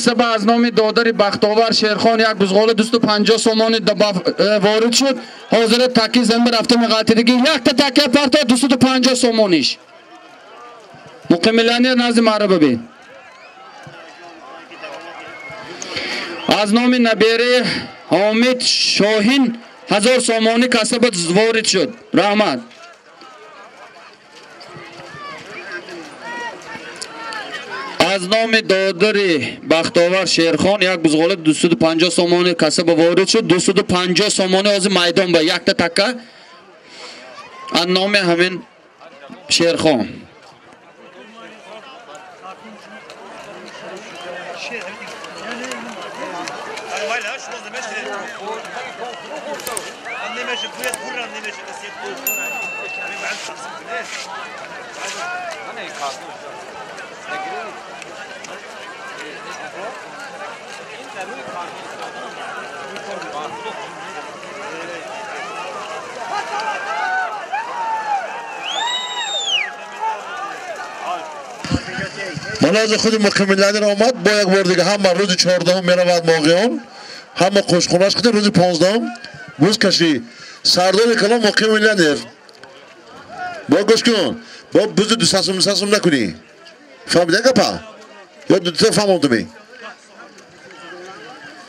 Касаба аз номи додари Бахтовар Шерхон як бузғола 250 сомонӣ ворид шуд. Ҳозира таки замин рафта меғалтидиги якта такя парто 250 сомониш. Муқим миллионер назди маъраба бин. Аз номи набераи Ҳомид Шоҳин 1000 сомонӣ касаба ворид шуд. Раҳмат. Аз номи додари Бахтовар Шерхон як бузғола 250 сомонӣ касаба ворид шуд. 250 сомонӣ ҳозир майдон ба якта така аз номи ҳамин Шерхон. Ман худи муқим миллионер омад, бо як бор дига ҳама рӯзи 14 меравад моғиён, ҳама қошхонаш кида рӯзи 15 буз кашӣ. Сардори калон муқим миллионер. Бо гӯш кун, бо бузи 200 сум 300 сум накунӣ. Фаҳмидӣ гапа? Ё ду фаҳмондумӣ?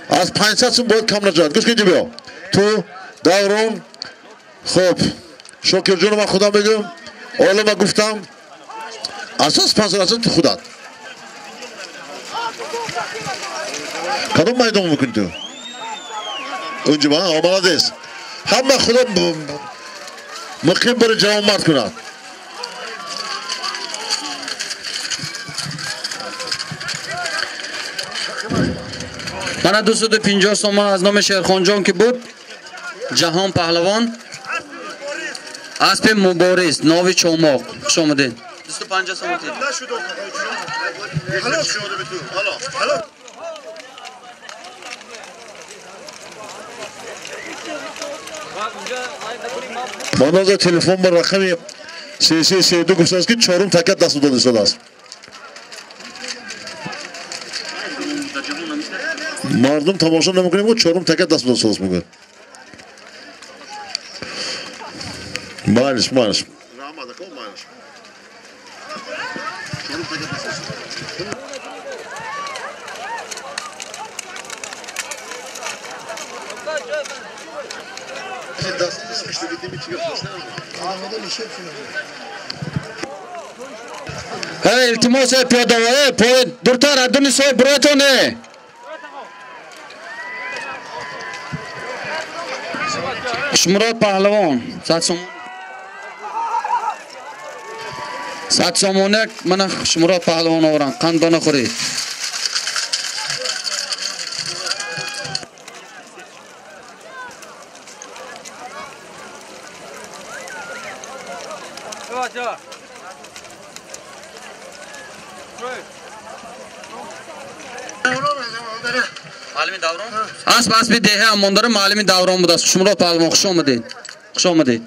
Аз 500 сум бояд кам нашавад. Гӯш кун инҷо биё. Ту Даврон, хуб, Шокирҷонро ман худам мегӯям, олама гуфтам, асос 500 асос ту худат. Кадом майдон мекунӣ ту? Унҷо молодец. Ҳама худо муқим барои ҷавонмард кунад. Мана 250 сомон аз номи Шерхонҷон ки буд, Ҷаҳон Паҳлавон, аспи мубориз, нови чомоқ. Хуш омадед. 250 сомон. Ман ҳозир телефон ба рақами 3332 гуфтааст ки чорум такят даст дода истодааст. Мардум тамошо намекунем, чорум такят даст дода истодааст мегӯяд. Майлиш, майлиш. Эй, илтимос, эй, пиёдаво, эй, поед, дуртар, адуни соҳиб буроятон, эй. Хушмурод Паҳлавон, 100 сомон. 100 сомонак мана Хушмурод Паҳлавон оваранд, қандона хӯред. Асп аспи деҳа амондара маълими Даврон будааст. Хушмурод Паҳлавон, хуш омадед. Хуш омадед.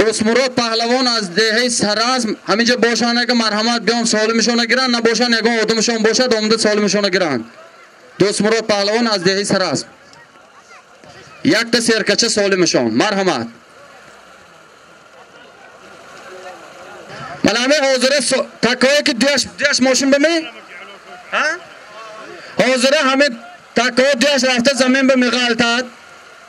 Дӯстмурод Паҳлавон аз деҳаи Саразм ҳаминҷа бошанд, ага марҳамат биён солимшона гиранд, набошанд ягон одамшон бошад омада солимшона гиранд. Дӯстмурод Паҳлавон аз деҳаи Саразм. Якта серкача солимшон, марҳамат. Мана ҳамин ҳозира такое ки дуяш мошин ба ме? Ҳозира ҳамин такое дуяш рафта замин ба меғалтад.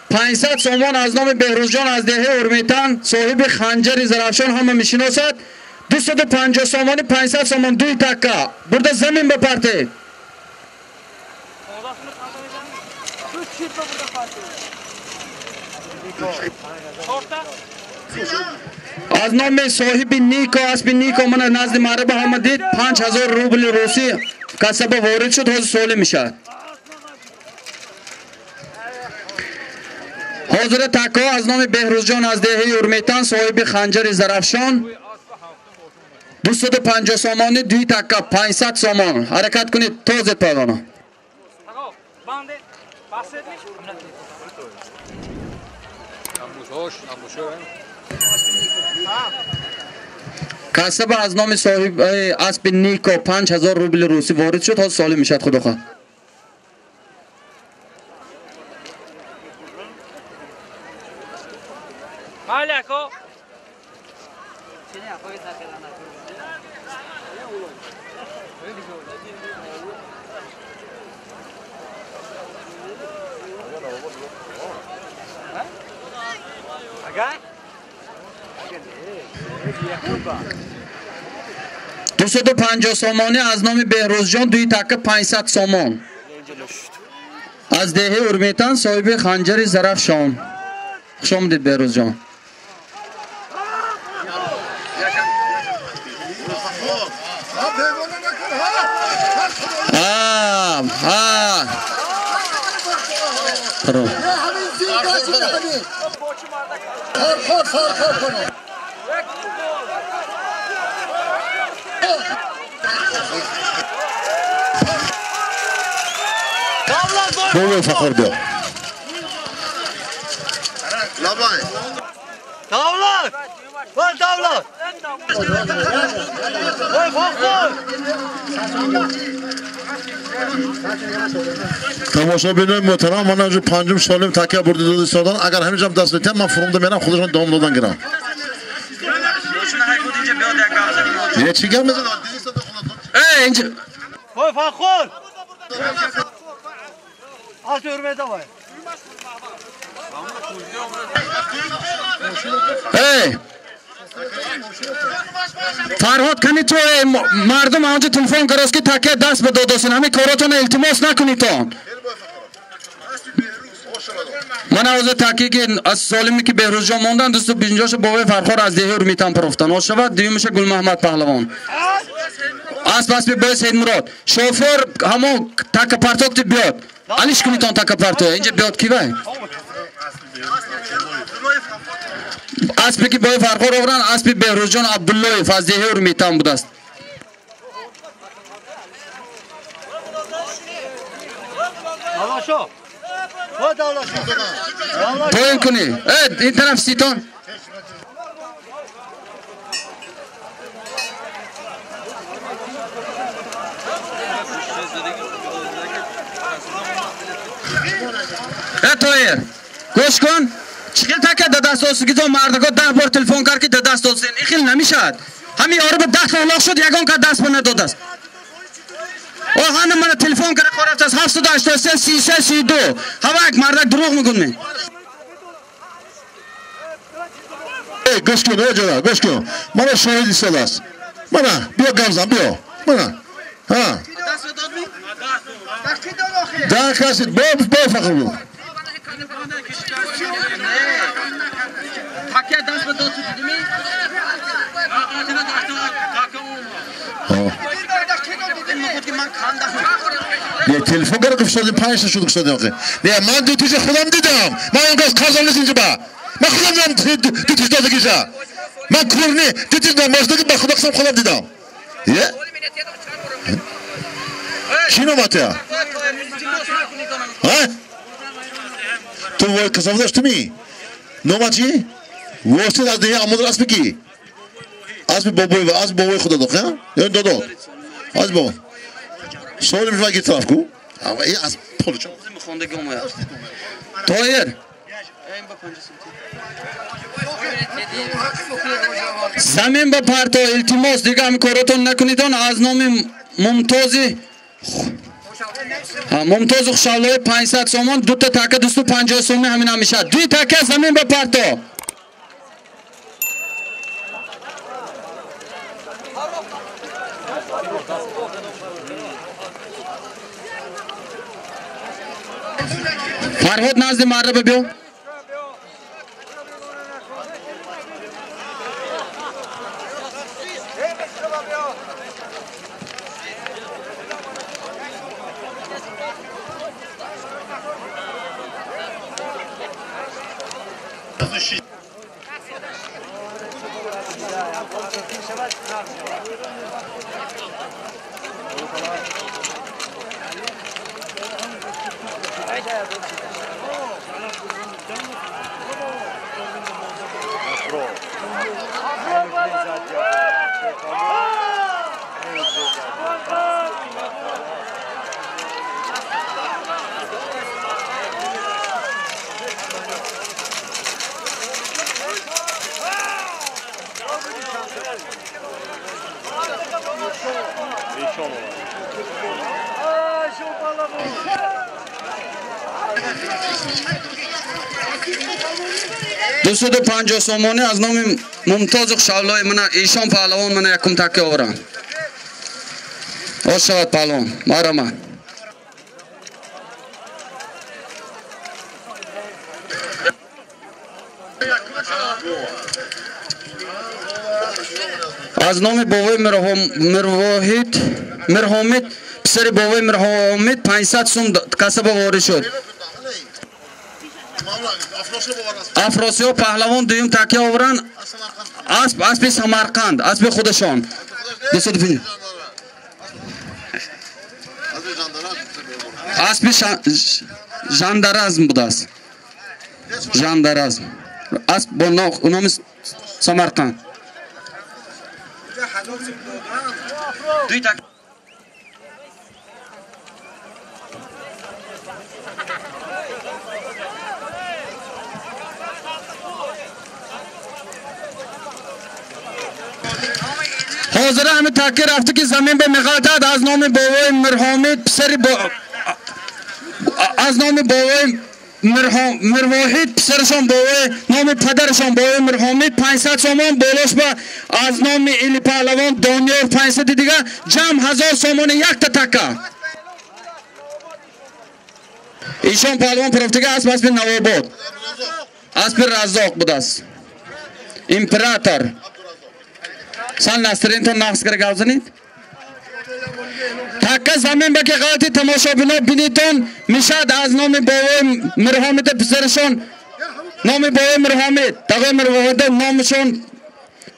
500 сомон аз номи Беҳрӯзҷон аз деҳаи Урметан, соҳиби ханҷари Зарафшон ҳама мешиносад. 250 сомони 500 сомон дуи такка бурда замин ба партед. Аз номи соҳиби Нико, аспи Нико мана назди маъраба ҳама дид, 5000 рубли русӣ касаба ворид шуд, ҳозир солим мешавад. Ҳозира такко аз номи Беҳрӯзҷон аз деҳаи Урметан, соҳиби ханҷари Зарафшон, 250 сомонӣ дуи такка 500 сомон. Ҳаракат кунед тозед пайлона. Касаба аз номи соҳиби аспи Нико 5000 рубли русӣ ворид шуд, ҳозир солим мешавад худохоҳ. Маляко. Дусаду панҷоҳ сомонӣ аз номи Беҳрӯзҷон, дуи така 500 сомон. Аз деҳаи Урметан соҳиби ханҷари Зарафшон. Хуш омадед, Беҳрӯзҷон. Бобои Фахр биё. Давлат! Вой Давлат! Вой Фахр! Тамошобинои муҳтарам, ман инҷо панҷум солим такя бурда дода истодан. Агар ҳаминҷам даст метиҳам, ман фурумда мерам, худашон давом додан гирам. Не, чӣ гап мезанад? Э, инҷо. Вой Фахр! Аз Урмета вой. Эй! Фарҳод, кани ту мардум анҷо телефон кардаст ки такя даст ба додосин. Ҳамин коротон илтимос накунитон. Ман ҳозир такие ки аз солиме ки Беҳрӯзҷон мондан, 250-ша бобои Фархор аз деҳаи Урмитан парофтан. Ошавад дуюмша Гулмаҳмад паҳлавон. Асп аспи бои Саидмурод. Шофёр ҳамон така партокти биёд. Алиш кунитон така парто. Инҷа биёд ки вай? Аспе ки бои Фархор овран, аспи Беҳрӯзҷон Абдуллоев аз деҳаи Урмитан будааст. Поин кунӣ. Э, ин тараф ситон. Э, Тоир, гӯш кун. Чӣ хел така да даст осигизо мардако 10 бор телефон кард ки да даст осин. Ин хел намешавад. Ҳамин ёро ба 10 олоқ шуд, ягон кас даст ба надодааст. О, ҳана мана телефон карда хорафтааст 783 33 32. Ҳава як мардак дурӯғ мегӯяд мен. Эй, гӯш кун, эй ҷара, гӯш кун. Мана шоҳид истодааст. Мана, биё гап зан, биё. Мана. Ҳа. Да касид, бо фахр буд. Такя даст ба дод дидими? Не, телефон карда гуфтодем, 5 шуд гуфтодем охи. Не, ман ду тиҷа худам дидам. Ман он кас қазон нест инҷа ба. Ман худам дидам ду тиҷ додагиша. Ман кур не, ду тиҷ намоздаги ба худо қасам худам дидам. Е? Чӣ номатия? Ҳа? Ту вой қасам дошт ми? Номат чӣ? Восит аз деҳаи Амудар аспи ки? Аспи бобои ва аспи бобои худо дох, ҳа? Ё додо? Аз бобо. Солим ва гитраф ку? Аз поличо. Тоир. Замин ба парто, илтимос, дига ҳамин коротон накунидон. Аз номи Мумтози Мумтози Хушаллои 500 сомон, дута така 250 сомон ҳамин ҳам мешавад. Дуи така замин ба парто. Фарҳод назди марраба биё. Дусаду панҷоҳ сомонӣ аз номи Мумтозу Шавлои мана Ишон паҳлавон мана якум таки оварам. Ош шавад паҳлавон. Марҳамат. Аз номи бовои Мирвоҳид Мирҳомид писари бовои Мирҳомид 500 сум касаба ворид шуд. Афросиёб паҳлавон дуюм такя оваранд. Асп аспи Самарқанд, аспи худашон. 250. Аспи Жандаразм будааст. Жандаразм. Асп бо номи Самарқанд. Дуй так. Ҳозира ҳами таки рафта ки замин ба меғалтад аз номи бовои Мирҳомид писари аз номи бовои Мирвоҳид писарашон бовои номи падарашон бовои Мирҳомид 500 сомон болош ба аз номи Или паҳлавон Дониёр 500 дига ҷамъ 1000 сомони якта така. Ишон паҳлавон пирафтага асп аспи Навобод. Аспи Раззоқ будааст. Император. Сан настринтон нақс кара гап занед. Така замин ба ки ғалати тамошобино бинитон мешад аз номи бовои Мирҳомида писарашон номи бовои Мирҳомид тағои Мирвоҳида номашон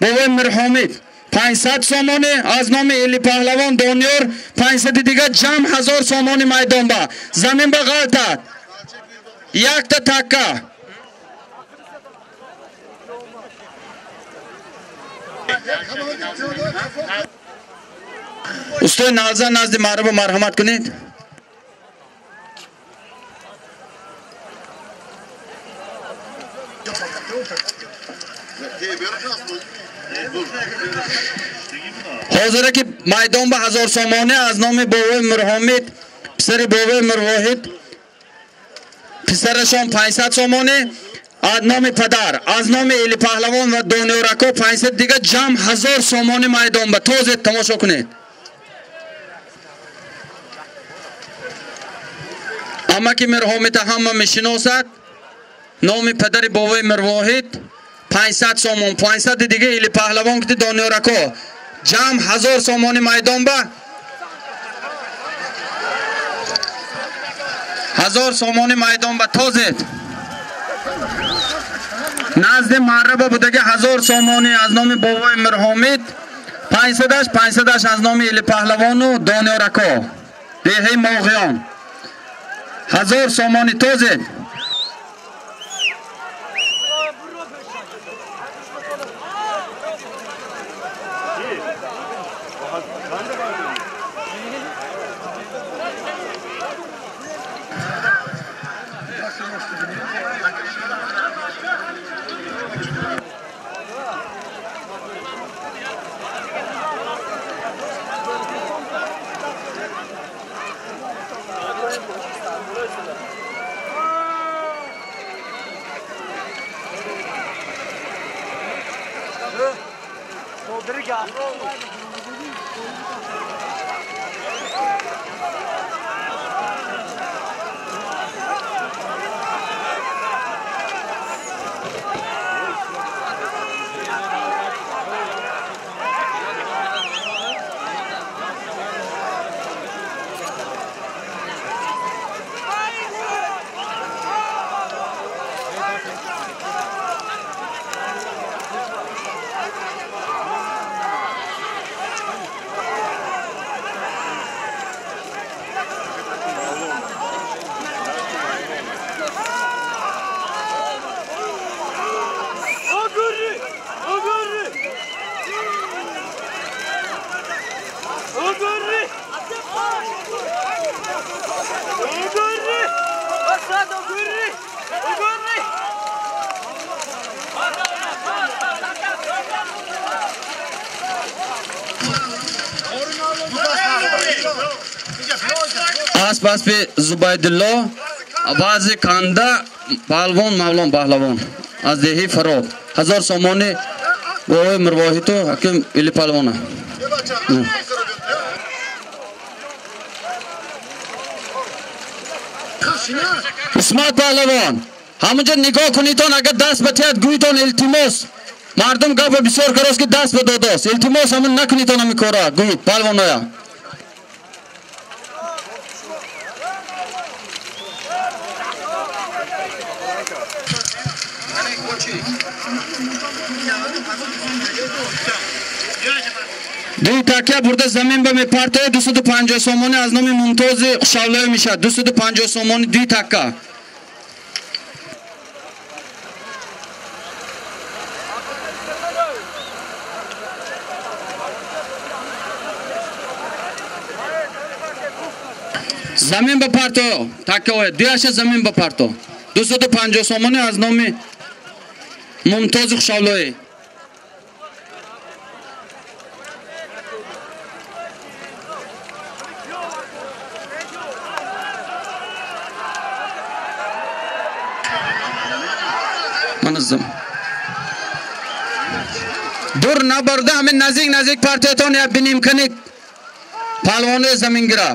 бовои Мирҳомид 500 сомонӣ аз номи Или паҳлавон Дониёр 500 дига ҷамъ 1000 сомонӣ майдон ба замин ба ғалтад якта така. Устои налзан назди маъруфа марҳамат кунед. Ҳозира ки майдон ба 1000 сомонӣ аз номи бовои Мирҳомид писари бовои Мирвоҳид писарашон 500 сомонӣ аз номи падар аз номи Или паҳлавон ва Дониёрако 500 дига ҷамъ 1000 сомонӣ майдон ба тозе тамошо кунед. Амаки Мирҳомида ҳама мешиносад. Номи падари бовои Мирвоҳид 500 сомон 500 дига Или паҳлавон ки Дониёрако ҷамъ 1000 сомонӣ майдон ба 1000 сомонӣ майдон ба тозед. Назди маъраба будаги 1000 сомонӣ аз номи бовои Мирҳомид 500-аш аз номи Или паҳлавону Дониёрако деҳаи Моғиён 1000 сомонӣ тозед. Асп аспи Зубайдулло, баъзи канда паҳлавон Мавлон паҳлавон аз деҳи Фароб. 1000 сомонӣ бобои Мирвоҳиту ҳаким Или паҳлавона. Исмат паҳлавон, ҳамунҷо нигоҳ кунитон, агар даст ба тият гӯйтон илтимос. Мардум гапа бисёр карост ки даст ба додост. Илтимос ҳамун накунитон ҳамин кора, гӯйд паҳлавоноя. Дуи такя бурда замин ба мепартояд, 250 сомонӣ аз номи Мумтози Хушавлоӣ мешавад. 250 сомонӣ дуи такка. Замин ба парто, такка ояд, дуяша замин ба парто. 250 сомонӣ аз номи Мумтози Хушавлоӣ. Дур набарда ҳамин наздик наздик партиятон я биним кунед паҳлавонои замингира.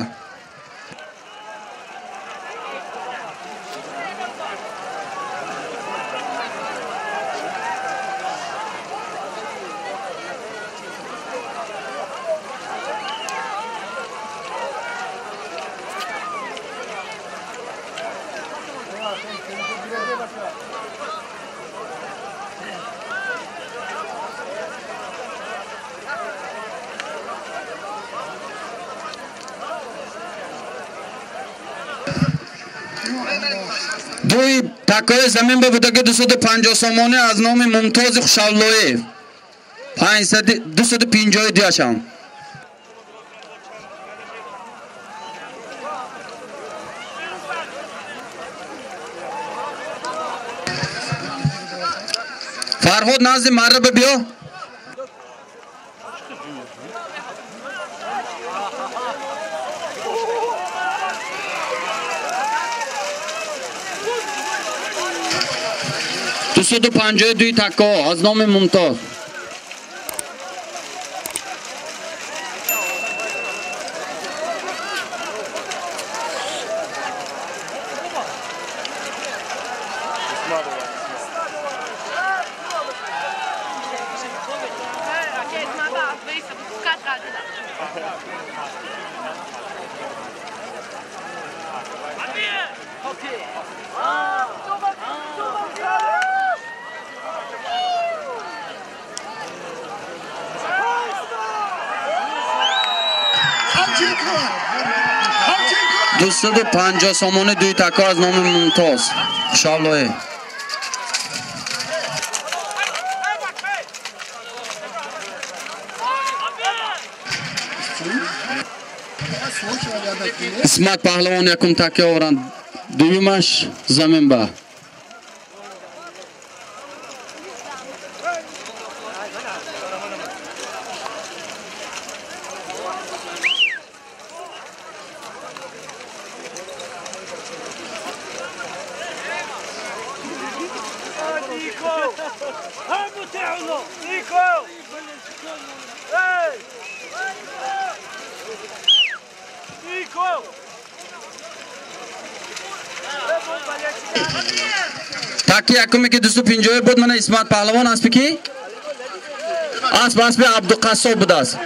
Дуи такои замин ба будаги 250 сомонӣ аз номи Мумтози Хушавлоев. 252 дуяшам. Фарҳод назди марра ба биё. Дусаду панҷоҳу дуи такко аз номи Мумтоз. Дусаду панҷоҳ сомонӣ дуи такко аз номи Мумтоз Хушавлоӣ. Исмат паҳлавон якум такя оваранд, дуюмаш замин ба. Таки якуме ки 250 буд, мана Исмат паҳлавон аспи ки? Асп аспи Абдуқассоб будааст.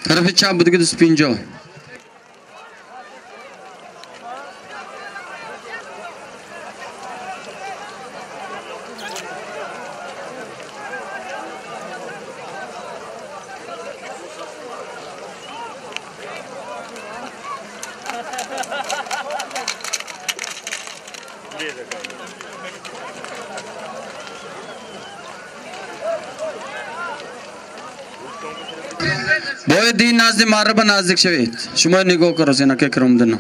Тарафи чап будаги 250. Бояд ин назди марраба наздик шавед. Шумо нигоҳ кунед, инаке киромдина.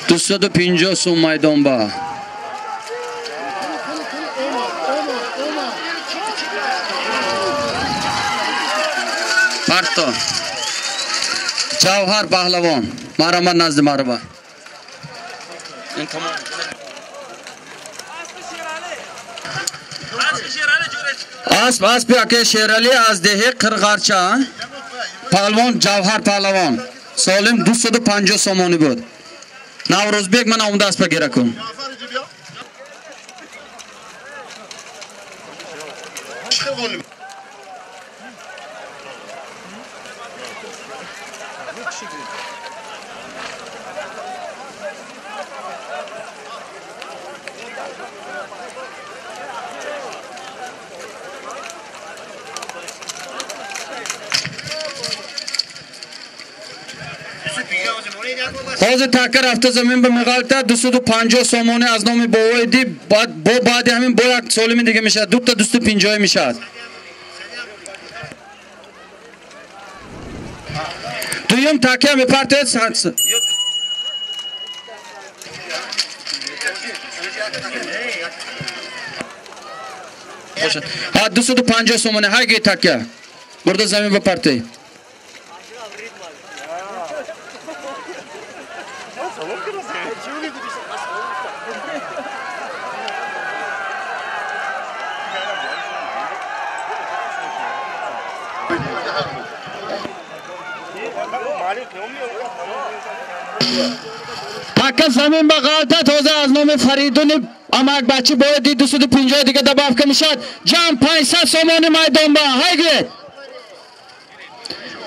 Дусаду пинҷоҳ сум майдон ба. Парто. Ҷавҳар Паҳлавон. Марамад назди мараба. Асп аспи аке Шерали аз деҳи Қирғарча. Паҳлавон Ҷавҳар Паҳлавон. Солим 250 сомонӣ буд. Наврӯзбек ман омада аспа гира кун. Ҳозир така рафта замин ба меғалта 250 сомонӣ аз номи бовои ди бо баъди ҳамин бо як солими дига мешавад, дута 250 мешавад. Дуюм такя мепартояд. Ҳа 250 сомонӣ ҳайги такя бурда замин ба партои. Така замин ба ғалта тоза аз номи Фаридуни амак бачи бояд ди 250 дига добавка мешавад. Ҷамъ 500 сомони майдон ба. Ҳайгӯед.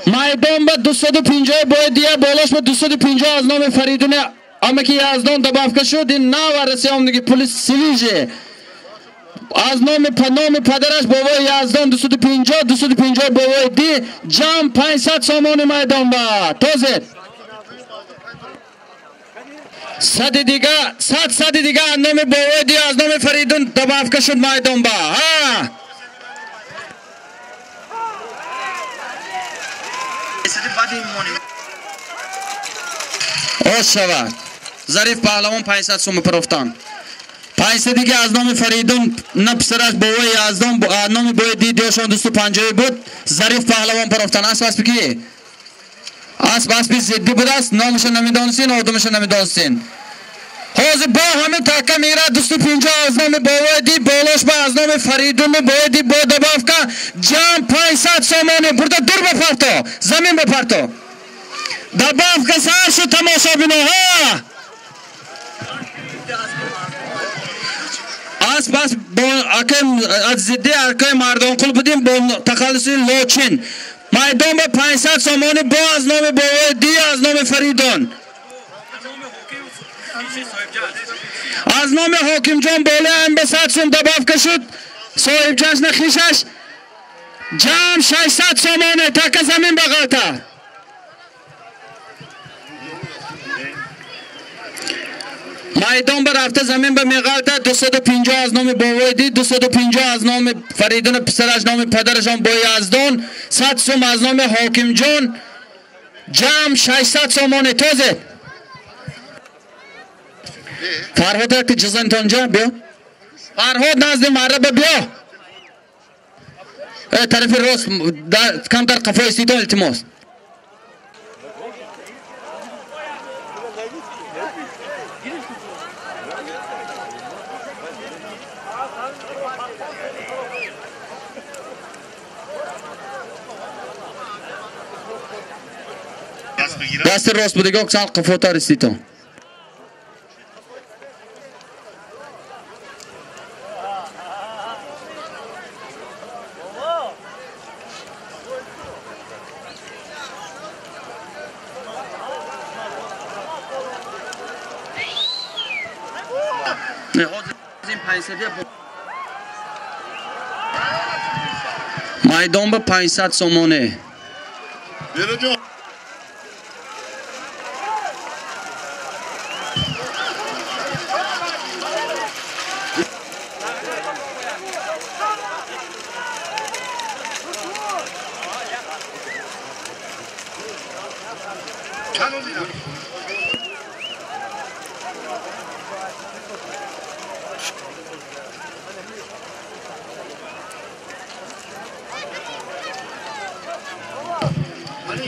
Майдон ба 250 бояд дия болош ба 250 аз номи Фаридуни амаки Яздон добавка шуд. Ин навараси омдиги пули свежий. Аз номи падараш бобои Яздон 250, 250 бобои ди ҷамъ 500 сомони майдон ба. Тозе. Сади дига, сади дига аз номи бобои ди аз номи Фаридун добавка шуд майдон ба. Ҳа. Ош шавад. Зариф Паҳлавон 500 сум партофтан. 500 дига аз номи Фаридун на писараш бобои Яздон аз номи бобои ди диёшон 250 буд. Зариф Паҳлавон партофтан. Асп аспи ки? Асп аспи зиддӣ будааст, номаша намедонистин, одамаша намедонистин. Ҳозир бо ҳамин така мерад 250 аз номи бобои ди болош ба аз номи Фаридун бобои ди бо добавка ҷамъ 500 сомонӣ бурда дур ба парто, замин ба парто. Добавка сар шуд тамошобино. Ҳа! Асп асп бо акай аз зидди акай Мардонқул будем бо тахаллуси Лочин. Майдон ба 500 сомонӣ бо аз номи бобои ди аз номи Фаридун. Аз номи Ҳокимҷон болоям ба 100 сум добавка шуд. Соҳибҷашна хишаш ҷамъ 600 сомонӣ така замин ба ғалта. Майдон ба рафта замин ба меғалта 250 аз номи бобои ди 250 аз номи Фаридуни писараш номи падарашон бо Яздон 100 сум аз номи Ҳокимҷон ҷамъ 600 сомонӣ. Тозе. Фарҳод як ҷизантонҷа биё. Фарҳод назди марраба биё. Тарафи рост камтар қафо иститон илтимос. Дасти рост будига сал қафотар иститон. Майдон ба 500 сомонӣ.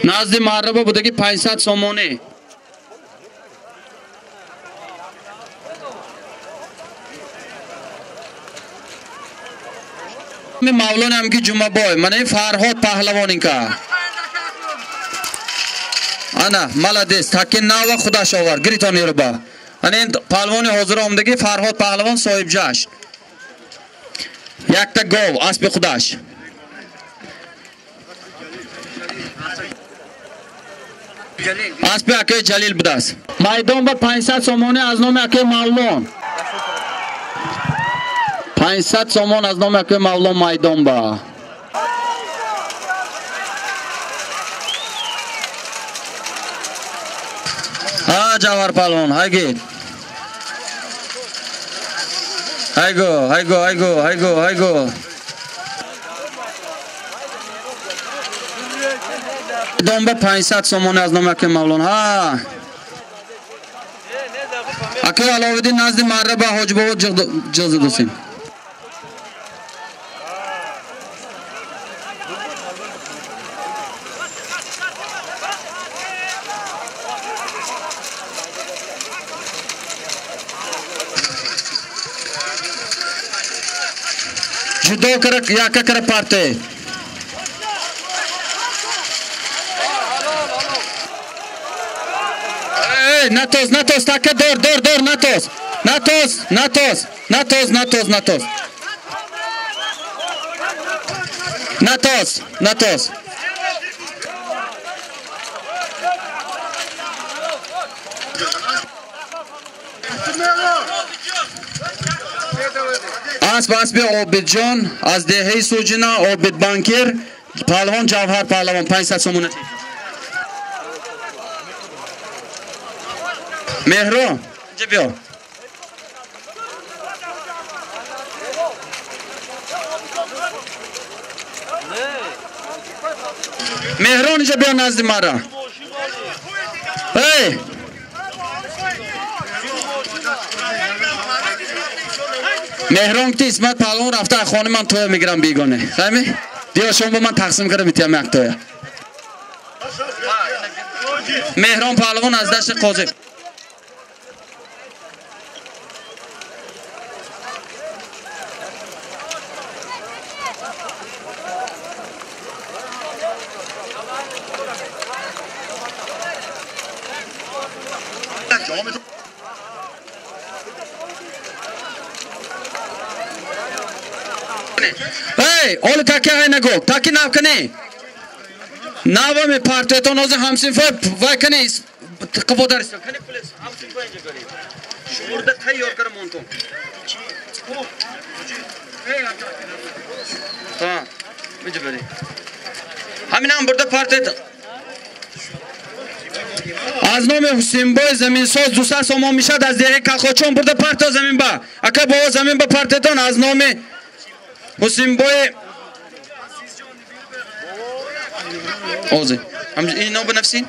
Назди марраба будаги 500 сомонӣ. Мавлонам ки Ҷумабой, мана ин Фарҳод паҳлавонинка. Ана, молодец, таки нава худаш овард, гиритон ёрба. Ана ин паҳлавони ҳозир омдаги Фарҳод паҳлавон соҳиб ҷашн. Якта гов, аспи худаш. Аспи акаи Ҷалил будааст. Майдон ба 500 сомонӣ аз номи акаи Мавлон. 500 сомон аз номи акаи Мавлон майдон ба. Ҳа, Ҷавҳар паҳлавон, ҳайгид. Ҳайго, ҳайго, ҳайго, ҳайго, ҳайго. Майдон ба 500 сомонӣ аз номи акаи Мавлон. Ҳа. Акаи Аловиддин назди марраба Ҳоҷибобод ҷиғ задусем. Ҷудо кара, яка кара парте. Натоз, натоз, така дор, дор, дор, натоз. Натоз, натоз, натоз, натоз, натоз. Натоз, натоз. Асп аспи Обидҷон аз деҳаи Суҷина, Обид банкир, паҳлавон Ҷавҳар паҳлавон 500 сомонӣ. Меҳро, инҷа биё. Меҳрон, инҷа биё назди мара. Эй! Меҳрон ки Исмат паҳлавон рафта хони ман тоя мегирам бегоне. Фаҳмӣ? Диё шумо ба ман тақсим карда метиҳам як тоя. Меҳрон паҳлавон аз дашти Қозӣ. Эй, оли таки ай нагу, таки нав кани. Нава ми партиятон ози ҳамсинфо вай кани қиводарис. Кани пулис ҳамсинфо инҷа гори. Шумурда тайёр кара монтон. Ҳа, инҷа бери. Ҳаминам бурда партият. Аз номи Ҳусейнбой заминсоз 200 сомон мешад аз деҳаи Калхочон бурда партиё замин ба. Ака бобо замин ба партиятон аз номи Ҳусейнбой ози. Ино бинависин.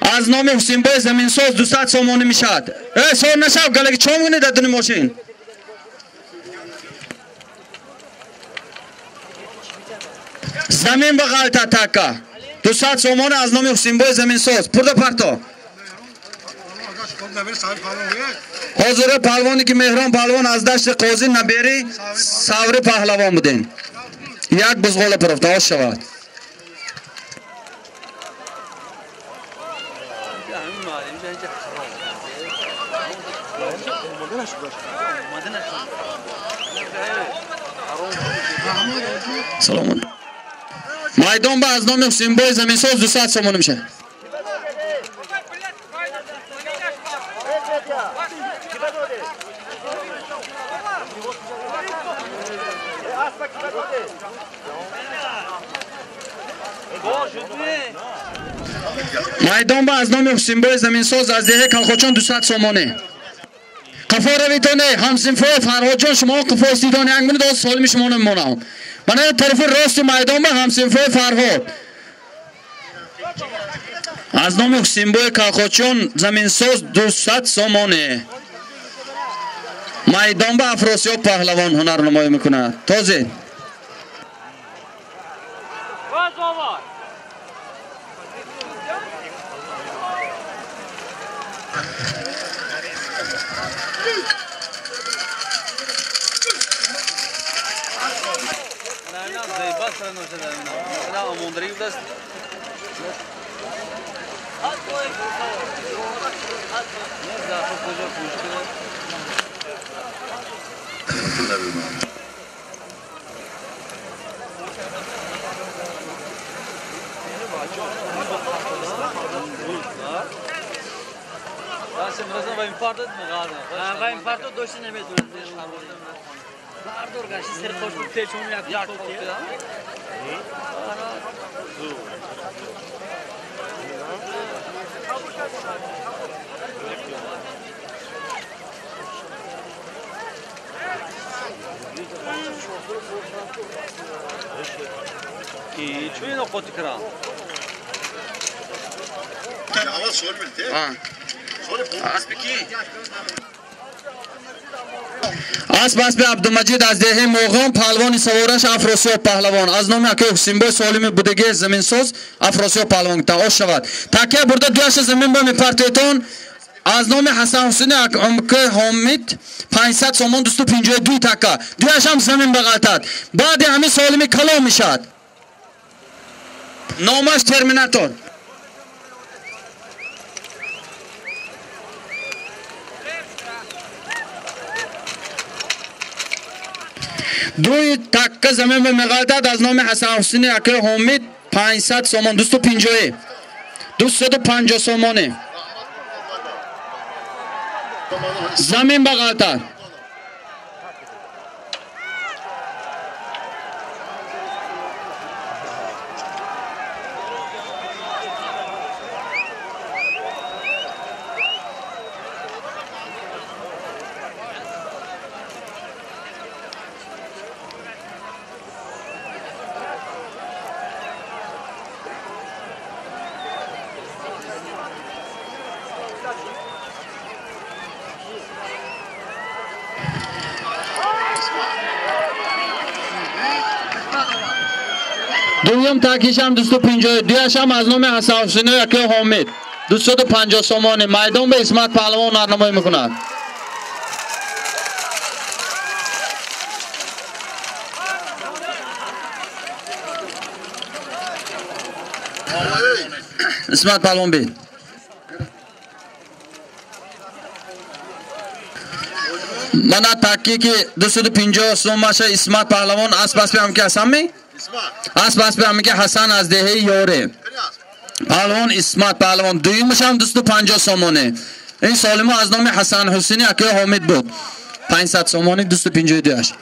Аз номи Ҳусейнбой заминсоз 200 сомонӣ мешад. Э, сор нашав, галаги чом кунед дар дуни мошин. Замин ба ғалта така. 200 сомонӣ аз номи Ҳусейнбой заминсоз. Пурда парто. Ҳозира паҳлавоне ки Меҳрон паҳлавон аз дашти Қозӣ набери Саври паҳлавон будем. Як бузғола пирафта ош шавад. Саломат. Майдон ба аз номи Ҳусейнбой заминсоз 200 сомонӣ мешавад. Майдон ба аз номи Ҳусинбой заминсоз аз деҳаи Калхочон 200 сомонӣ. Қафо равитоне ҳамсинфои Фарҳодҷон, шумо қафо истидон як минут оз солими шумо намемонам. Мана тарафи рости майдон ба ҳамсинфои Фарҳод. Аз номи Ҳусинбой Калхочон заминсоз 200 сомонӣ. Майдон ба Афросиёб паҳлавон ҳунарнамоӣ мекунад. Този. Асп аспи Абдумаҷид аз деҳаи Моғон, паҳлавони савораш Афросиёб паҳлавон. Аз номи акаи Ҳусинбой Солими будагии заминсоз Афросиёб паҳлавон ош шавад. Такя бурда дуяша замин ба мепартетон. Аз номи Ҳасан Ҳусини акаи Ҳомид 500 сомон 252 така. Дуяшам замин бағалтад. Баъди ҳамин Солими калон мешавад. Номаш Терминатор. Дуи такка замин ба меғалтад. Аз номи Ҳасан Ҳусини акаи Ҳомид 500 сомон 250. 250 сомонӣ. Замин бағалтад. Дуюм такишам 252 аз номи Ҳасан Ҳусини акаи Ҳомид 250 сомонӣ. Майдон ба Исмат паҳлавон ҳунарнамоӣ мекунад. Исмат паҳлавон бед. Мана такки ки 250 сомаша Исмат паҳлавон асп аспи ҳам ки Ҳасан ми? Асп аспи ҳам ки Ҳасан аз деҳаи Ёре. Паҳлавон Исмат паҳлавон дуюмаш ҳам 250 сомонӣ. Ин солимо аз номи Ҳасан Ҳусини акаи Ҳомид буд. 500 сомонӣ 252.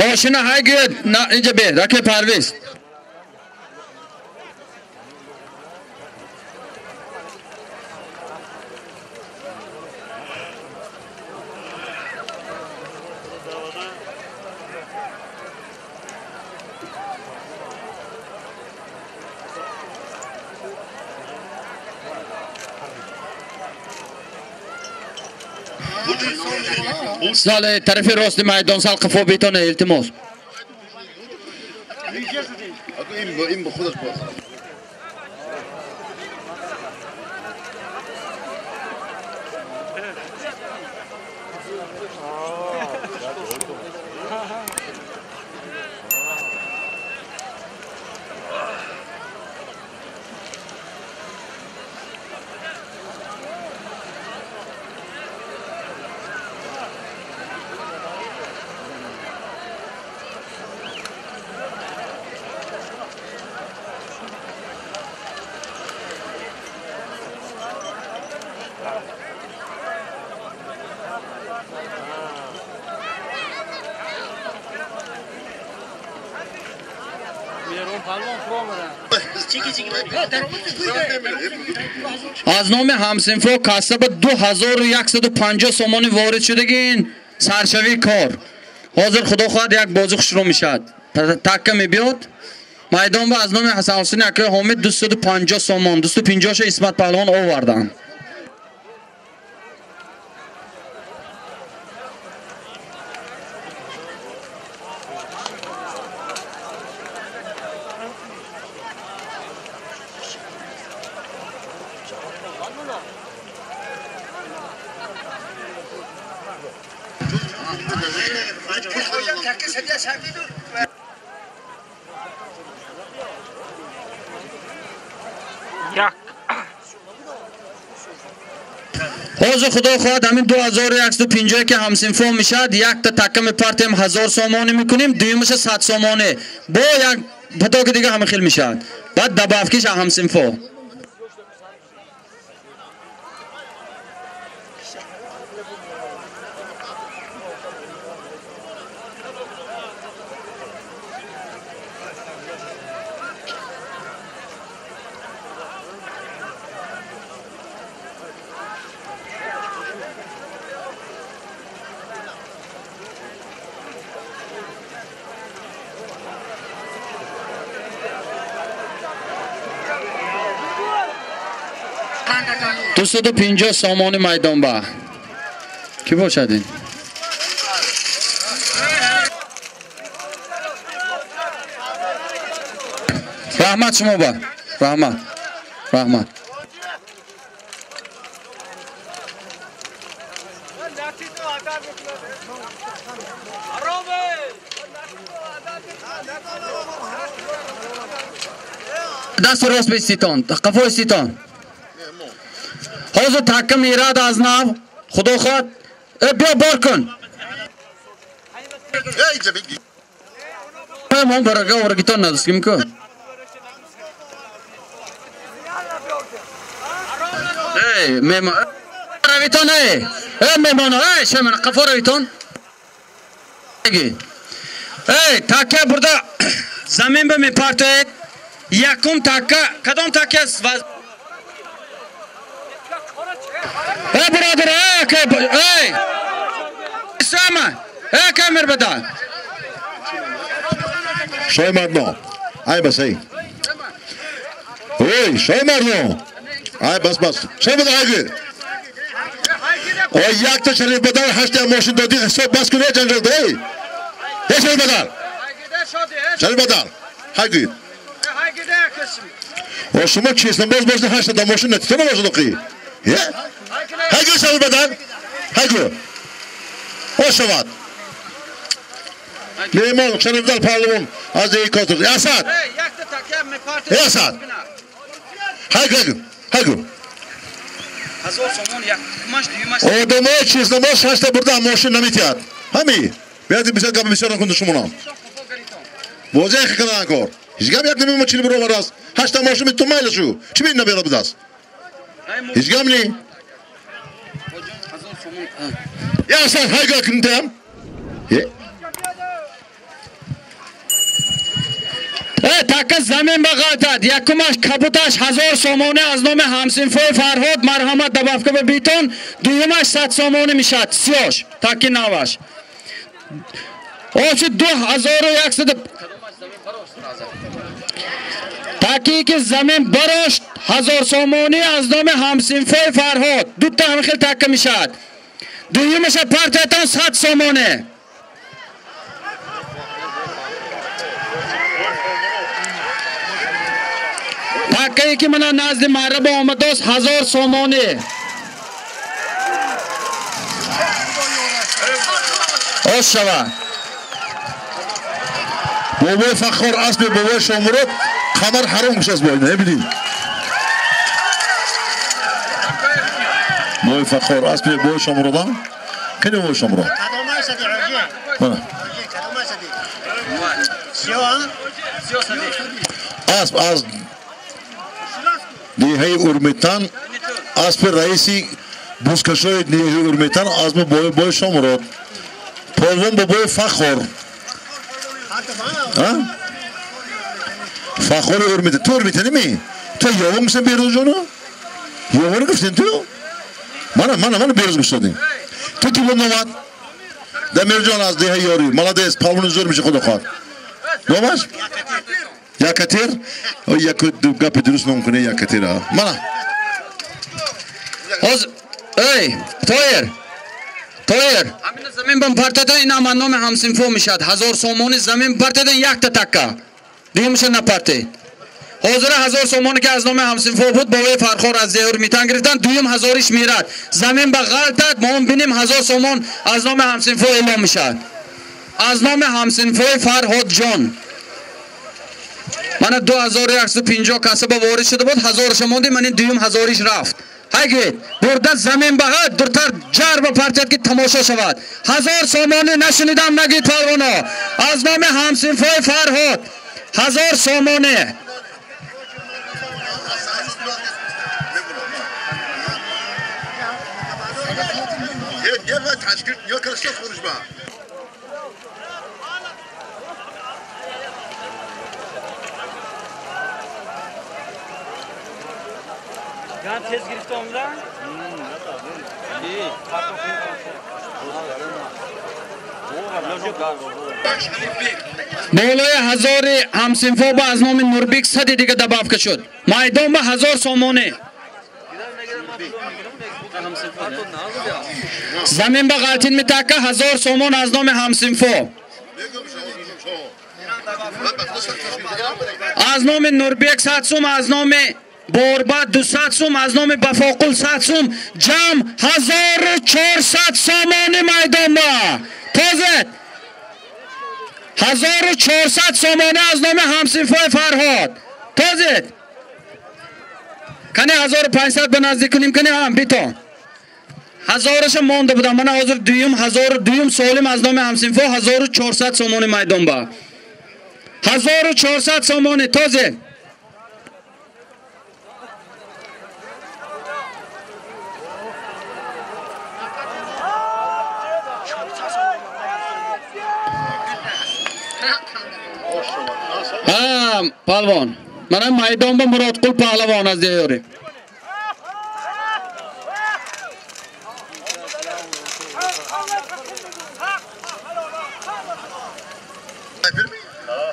Мошина ҳай гӯяд инҷа бе раке Парвиз. Сал тарафи рости майдон сал қафо битона илтимос. Аз номи ҳамсинфо касаба 2150 сомонӣ ворид шудагин саршавии кор. Ҳозир худо хоҳад як бозӣ хушрӯ мешавад. Такка мебиёд. Майдон ба аз номи Ҳасан Ҳусайни акаи Ҳомид 250 сомон, 250 ша Исмат паҳлавон оварданд. Ҳозир худо хоҳад ҳамин 2150 ки ҳамсинфо мешавад, якта такка мепартем 1000 сомонӣ мекунем, дуюмаша 100 сомонӣ. Бо як патоки дига ҳама хел мешавад. Баъд добавкиш ҳамсинфо. Дусаду пинҷоҳ сомони майдон ба кӣ бошад ин? Раҳмат шумо ба. Раҳмат. Раҳмат. Дасти рост биститон, қафо иститон. Ҳозир такка мерад аз нав, худо хоҳад. Биё бор кун. Мон барага оргитон надостим ку. Эй, мемон. Равитон эй. Эй мемон, эй шаман қафо равитон. Эй, такка бурда замин ба мепартоед. Якум такка, кадом такка аст? Эй, бародар, эй, эй! Сама! Эй, камер бада! Шой мардно! Ай, бас, эй! Ой, шой мардно! Ай, бас, бас! Шой бада, ай! Ой, якта шариф бадар, ҳашта мошин додӣ, ҳисоб бас кун, ҷанҷал, эй! Эй, шариф бадар! Шариф бадар! Ҳай гӯй! О, шумо честно боз бошед, ҳашта да мошин натита набошад, оқи? Ҳайгӯ шариф бадар! Ҳайгӯ! О шавад! Меҳмон Шарифдал паҳлавон аз деҳи Котур. Асад! Асад! Ҳайгӯ! Ҳайгӯ! Одамои честнобоз шашта бурда мошин наметиҳад. Ҳами! Биёед бисёр гап бисёр накунед шумонам. Возеҳ карданд кор. Ҳеҷ гап як намема чил баробар аст. Ҳашта мошин ту майла шу. Чӣ бин набера будаст? Ҳеҷ гап не. Я Асад, ҳайгӯ кунтам. Такка замин ба ғалтад. Якумаш кабуташ 1000 сомонӣ аз номи ҳамсинфои Фарҳод марҳамат добавка ба битон. Дуюмаш 100 сомонӣ мешавад. Сиёш такки наваш. Очи 2100 такки ки замин барошт 1000 сомонӣ аз номи ҳамсинфои Фарҳод. Дута ҳам хел такка мешавад. Дуюмаша партиятон 100 сомонӣ. Таккае ки мана назди маъраба омадааст 1000 сомонӣ. Ош шавад. Бобои Фаххор аспи бобои Шомурод қамар ҳаром кушаст бо ина, бибинед. Бобои Фаххор аспи бобои Шомуродам? Кани бобои Шомурод? Асп аз деҳаи Урметан, аспи раиси бузкашои деҳаи Урметан, аспи бобои Шомурод. Полвон бобои Фаххор. Фахори Урмита. Ту Урмита неми? Ту ёвон гуфтан Берӯзҷону? Ёвону гуфтен ту? Мана, мана, мана Берӯз гуфтодем. Ту ки буд номад? Дамирҷон аз деҳаи Ёрӣ. Молодец, палвони зӯр меши худо хоҳад. Номаш? Якатир? Як гапи дуруст ном кунӣ Якатир. Мана. Ҳоз эй, Тоир. Тоир. Ҳамина замин бам партадан ин ама номи ҳамсинфо мешад. 1000 сомони замин партадан якта такка. Дуюмша напартед. Ҳозира 1000 сомони ки аз номи ҳамсинфо буд, боваи Фархор аз деҳур митан гирифтан, дуюм ҳазориш мерад. Замин ба ғалтад, мо он бинем 1000 сомон аз номи ҳамсинфо эълом мешад. Аз номи ҳамсинфои Фарҳодҷон. Мана 2150 каса ба ворид шуда буд, ҳазорша монди, ман ин дуюм ҳазориш рафт. Ҳайгид, бурда замин ба ҳад, дуртар ҷар ба партият ки тамошо шавад. 1000 сомонӣ нашунидам нагид палвоно. Аз номи ҳамсинфои Фарҳод 1000 сомонӣ. Болои ҳазори ҳамсинфо ба аз номи Нурбек 100 дига добавка шуд. Майдон ба 1000 сомонӣ. Замин ба ғалтин митака 1000 сомон аз номи ҳамсинфо. Аз номи Нурбек 100 сум, аз номи Борба 200 сум, аз номи Бафоқул 100 сум, ҷамъ 1400 сомони майдон ба. Тозет 1400 сомонӣ аз номи ҳамсинфои Фарҳод. Тозет кани 1500 ба наздик кунем, кани ҳам бито. Ҳазораша монда будам. Мана ҳозир дуюм ҳазор дуюм солим аз номи ҳамсинфо 1400 сомони майдон ба. 1400 сомонӣ. Тозет палвон. Мана майдон ба Муродқул паҳлавон аз деҳёрӣ.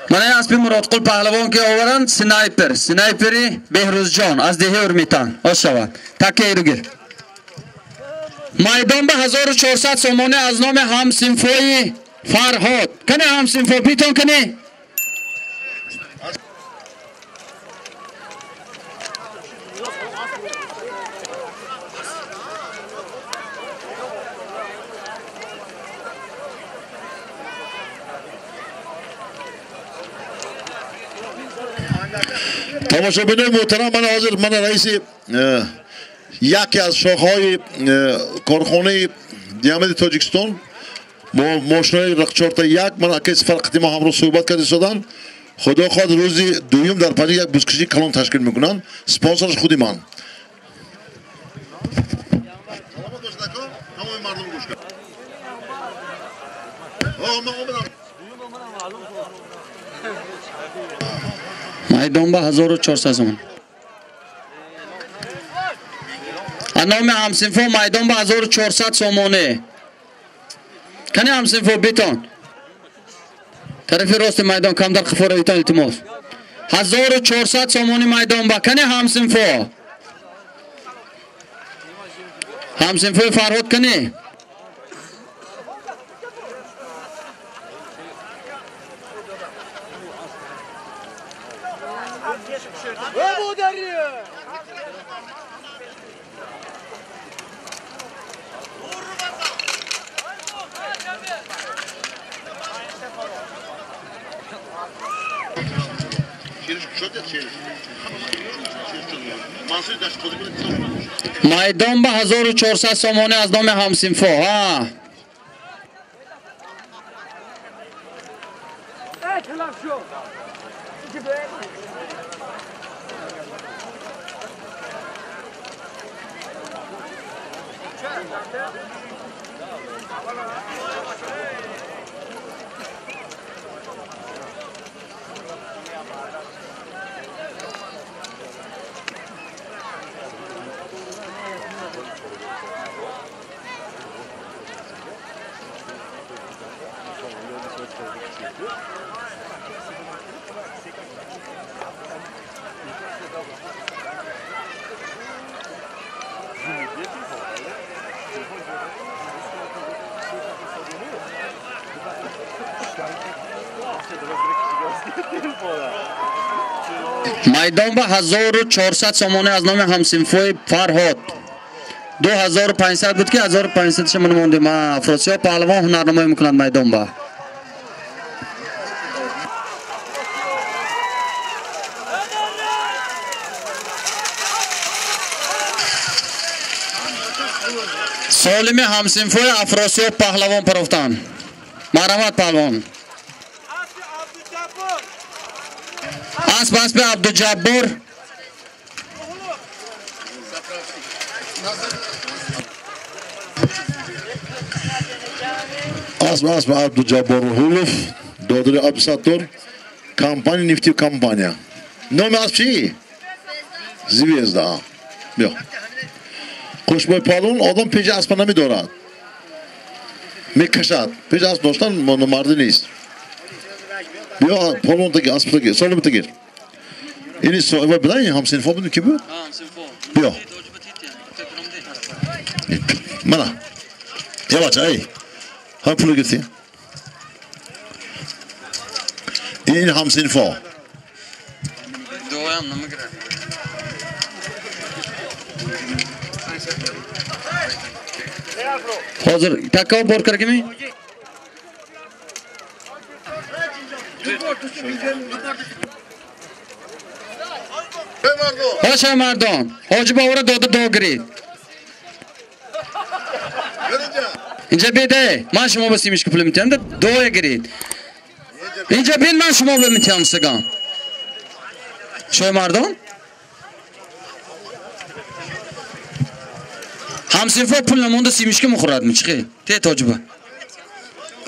Мана аспи Муродқул паҳлавон ки оваранд снайпер, снайпери Беҳрӯзҷон аз деҳаи Урмитан. Ош шавад. Таккаи гир. Майдон ба 1400 сомонӣ аз номи ҳамсинфои Фарҳод. Кани ҳамсинфо битон кани? Тамошобинои муҳтарам, ман ҳозир ман раиси яке аз шохаҳои корхонаи диамеди Тоҷикистон бо мошинои рақчорта як ман акаи Сафар қити мо ҳамроҳ суҳбат карда истоданд. Худо хоҳад рӯзи дуюм дар Панҷ як бузкашии калон ташкил мекунанд. Спонсораш худи ман. Майдон ба 1400 сомон. Аз номи ҳамсинфо майдон ба 1400 сомонӣ. Кани ҳамсинфо битон. Тарафи рости майдон камтар қифора битон илтимос. 1400 сомонӣ майдон ба. Кани ҳамсинфо. Ҳамсинфои Фарҳод кани? Майдон ба 1400 сомонӣ аз номи ҳамсинфо. Майдон ба 1400 сомонӣ аз номи ҳамсинфои Фарҳод. 2500 буд ки 1500 шумон мондем. Афросиёб паҳлавон ҳунарнамоӣ мекунад майдон ба. Солими ҳамсинфои Афросиёб паҳлавон парофтанд. Марҳамат паҳлавон. Асп аспи Абдуҷаббор. Асп аспи Абдуҷаббор Рӯҳулов, додари Абдусаттор, компания Нефти компания. Номи асп чӣ? Звезда. Биё. Қӯшбой паҳлавон одам пеши аспа намедорад. Мекашад. Пеши асп доштан мардӣ нест. Биё паҳлавон таги асп таги, солим таги. Ини соҳиба бидай ҳамсинфо буд ки буд? Биё. Мана. Я бача, эй. Ҳам пул гирифтӣ? Ин ҳамсинфо. Дуоям намегирад. Ҳозир такав бор кардагими? Ҳоша мардон, ҳоҷи бовара дода до гирид. Инҷа беде, ман шумо ба симишка пул метиҳам, доя гирид. Инҷа бин, ман шумо ба метиҳам саган. Шой мардон? Ҳамсинфо пул намонда симишка мехӯрад мичқи. Те тоҷиба.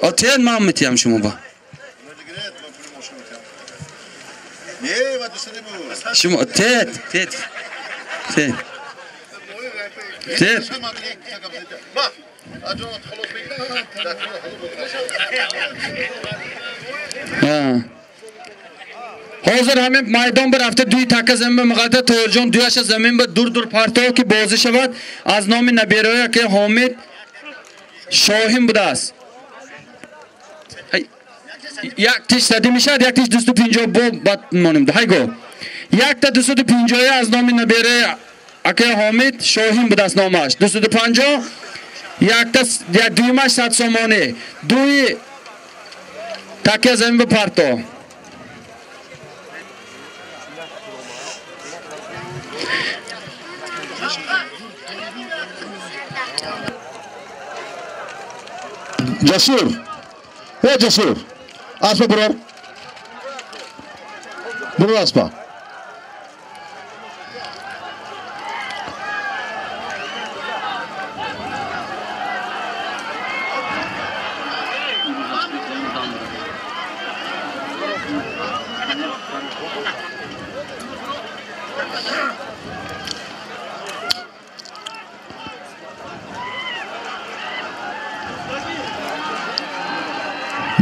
О те ман метиҳам шумо ба. Шумо тет, тет. Тет. Тет. Ҳозир ҳамин майдон бирафта дуи така замин ба муқадда Тоҳирҷон дуяша замин ба дур-дур партов ки бозӣ шавад аз номи набераҳое ки Ҳомид Шоҳин будааст. Як тиш сади мешавад, як тиш 250 бо бад монем. Ҳайго. Якта 250 аз номи набераи акаи Ҳомид Шоҳин будааст номаш. 250, якта дуюмаш 100 сомонӣ. Дуи така замин ба партов. Ҷасур, э Ҷасур, аспа бурор, бурор аспа.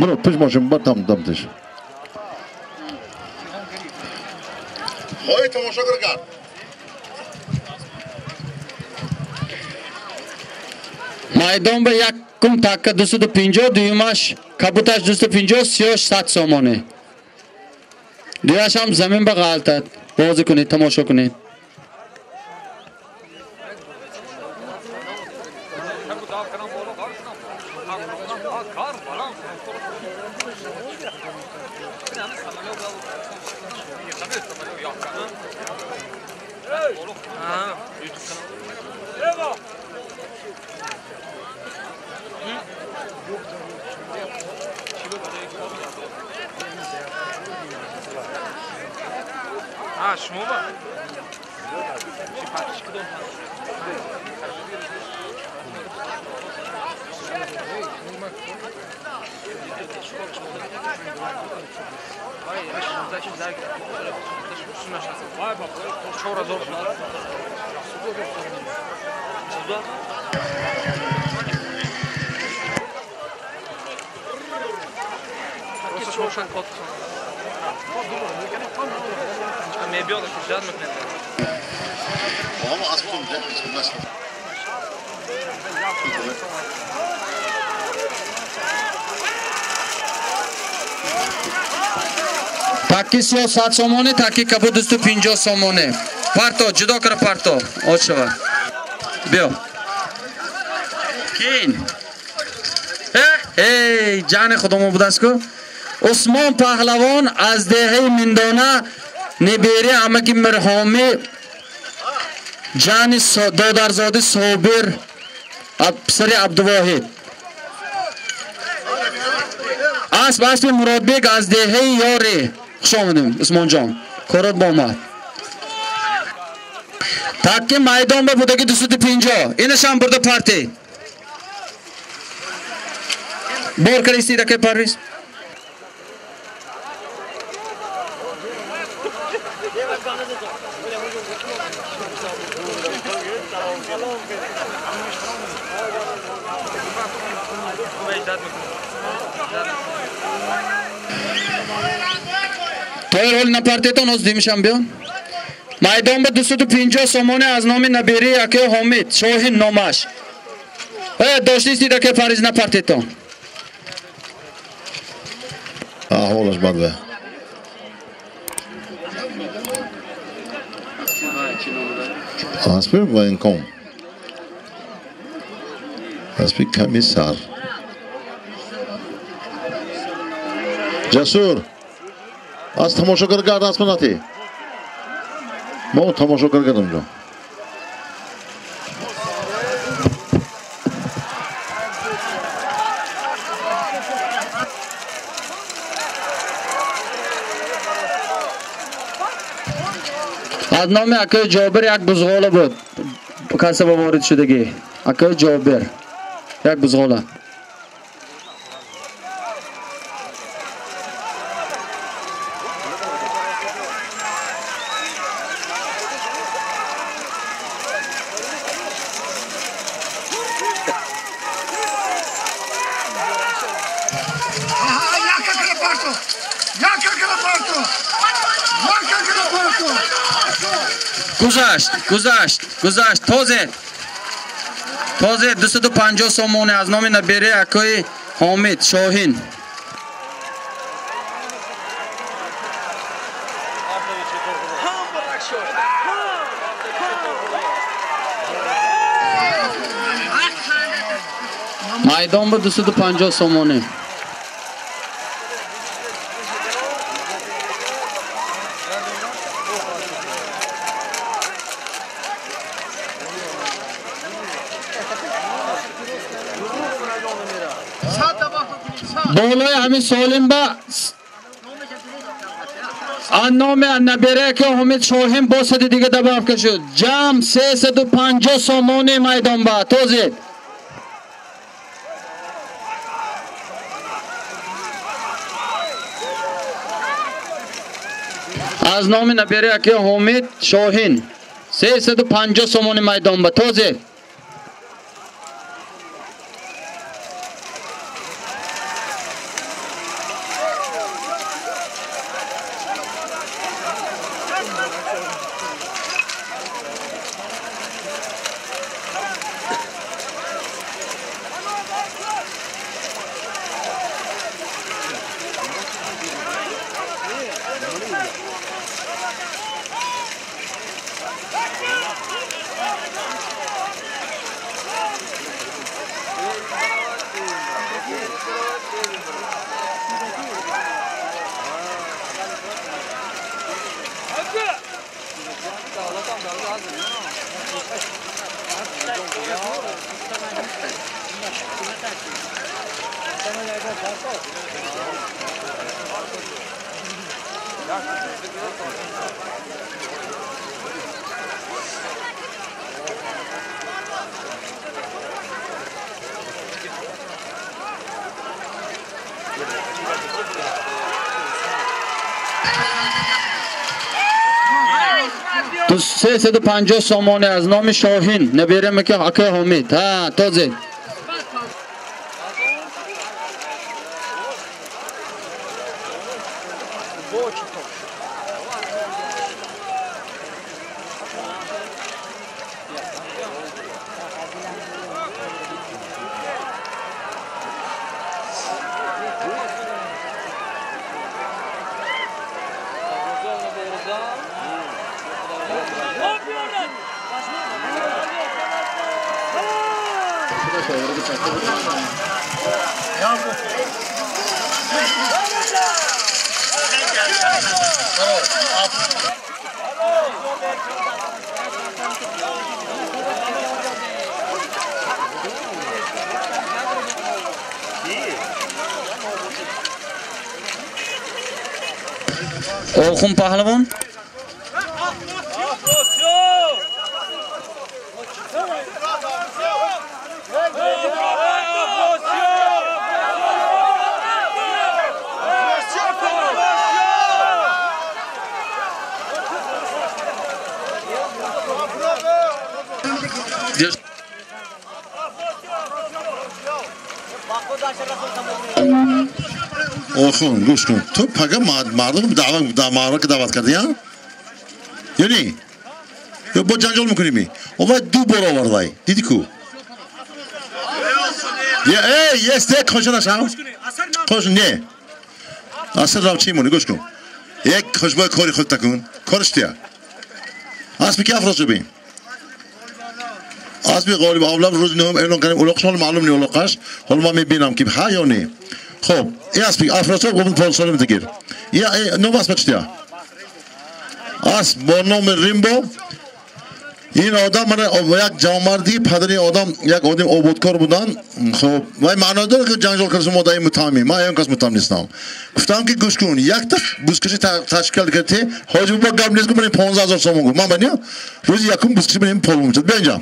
Бро, пеш мошин, ба там, там теш. Хоҳи тамошо кард. Майдон ба якум така 250, дуюмаш кабуташ 250, сиёш 100 сомонӣ. Дуяш ҳам замин ба ғалтад. Бозӣ кунед, тамошо кунед. Таки сиё 100 сомонӣ, таки кабуд 250 сомонӣ. Парто, ҷудо кара парто. Очава. Биё. Кин. Эй, ҷани худомо будастку. Усмон Паҳлавон аз деҳаи Миндона, небери амаки Мирҳомӣ, ҷани додарзоди Собир, писари Абдувоҳид. Асп аспи Муродбек аз деҳаи Ёри. Хуш омадем, Усмонҷон. Корот бо омад. Таки майдон ба будаги 250. Инашам бурда парти. Бор кардисти даке Парвиз. Тоир ҳоли напартетон оз димишам биё. Майдон ба 250 сомонӣ аз номи набери акаи Ҳомид, Шоҳин номаш. Доштисти даке Парвиз напартетон. Аҳволаш бад. Аспи военком. Аспи комиссар. Ҷасур. Аз тамошогар гард аспа нати. Мо тамошогар гардам ҷо. Аз номи акаи Ҷобир як бузғола буд. Касаба ворид шудагӣ. Акаи Ҷобир як бузғола. Гузашт, гузашт, гузашт. Тозе. Тозе 250 сомонӣ аз номи набери акаи Ҳомид Шоҳин. Майдон ба 250 сомонӣ. Болои ҳамин солим ба аз номи набере ки Ҳомид Шоҳин бо сади дига добавка шуд. Ҷамъ 350 сомони майдон ба тозид. Аз номи набере ки Ҳомид Шоҳин 350 сомони майдон ба тозид. 350 сомонӣ аз номи Шоҳин наберем ки акаи Ҳомид. Ҳа, тозе. Охун паҳлавон. Охун, гӯш кун. Ту пага мардум даъват даъват кардӣ, а? Ё не? Ё бо ҷанҷол мекунӣ ми? Овай ду бор овардай. Дидӣ ку? Эй, ес, не, хоша нашав. Хош, не. Асар рав чӣ монӣ, гӯш кун. Як хушбой кори худ такун. Кориш тия. Аспи ки афрос бин. Аспи ғолиб авлаб рӯзи нӯҳум эълон кардем. Улоқш ҳол маълум не улоқаш. Ҳол ман мебинам ки ҳа ё не. Хоб, ин аспи афросиёб гуфт полсолим тигир. Я ном асп чия? Асп бо номи Римбо. Ин одам мана як ҷавонмардӣ, падари одам, як одам ободкор будан. Хоб, вай маъно дорад ки ҷанҷол кардам мо дар ин муттаҳамӣ. Ман ягон кас муттаҳам нестам. Гуфтам ки гӯш кун, якта бузкашӣ ташкил кардӣ, ҳоҷи бо гап нест, гуфт ман 15 000 сомон гуфт. Ман ба не? Рӯзи якум бузкашӣ ман ин пол мешад. Биё инҷа.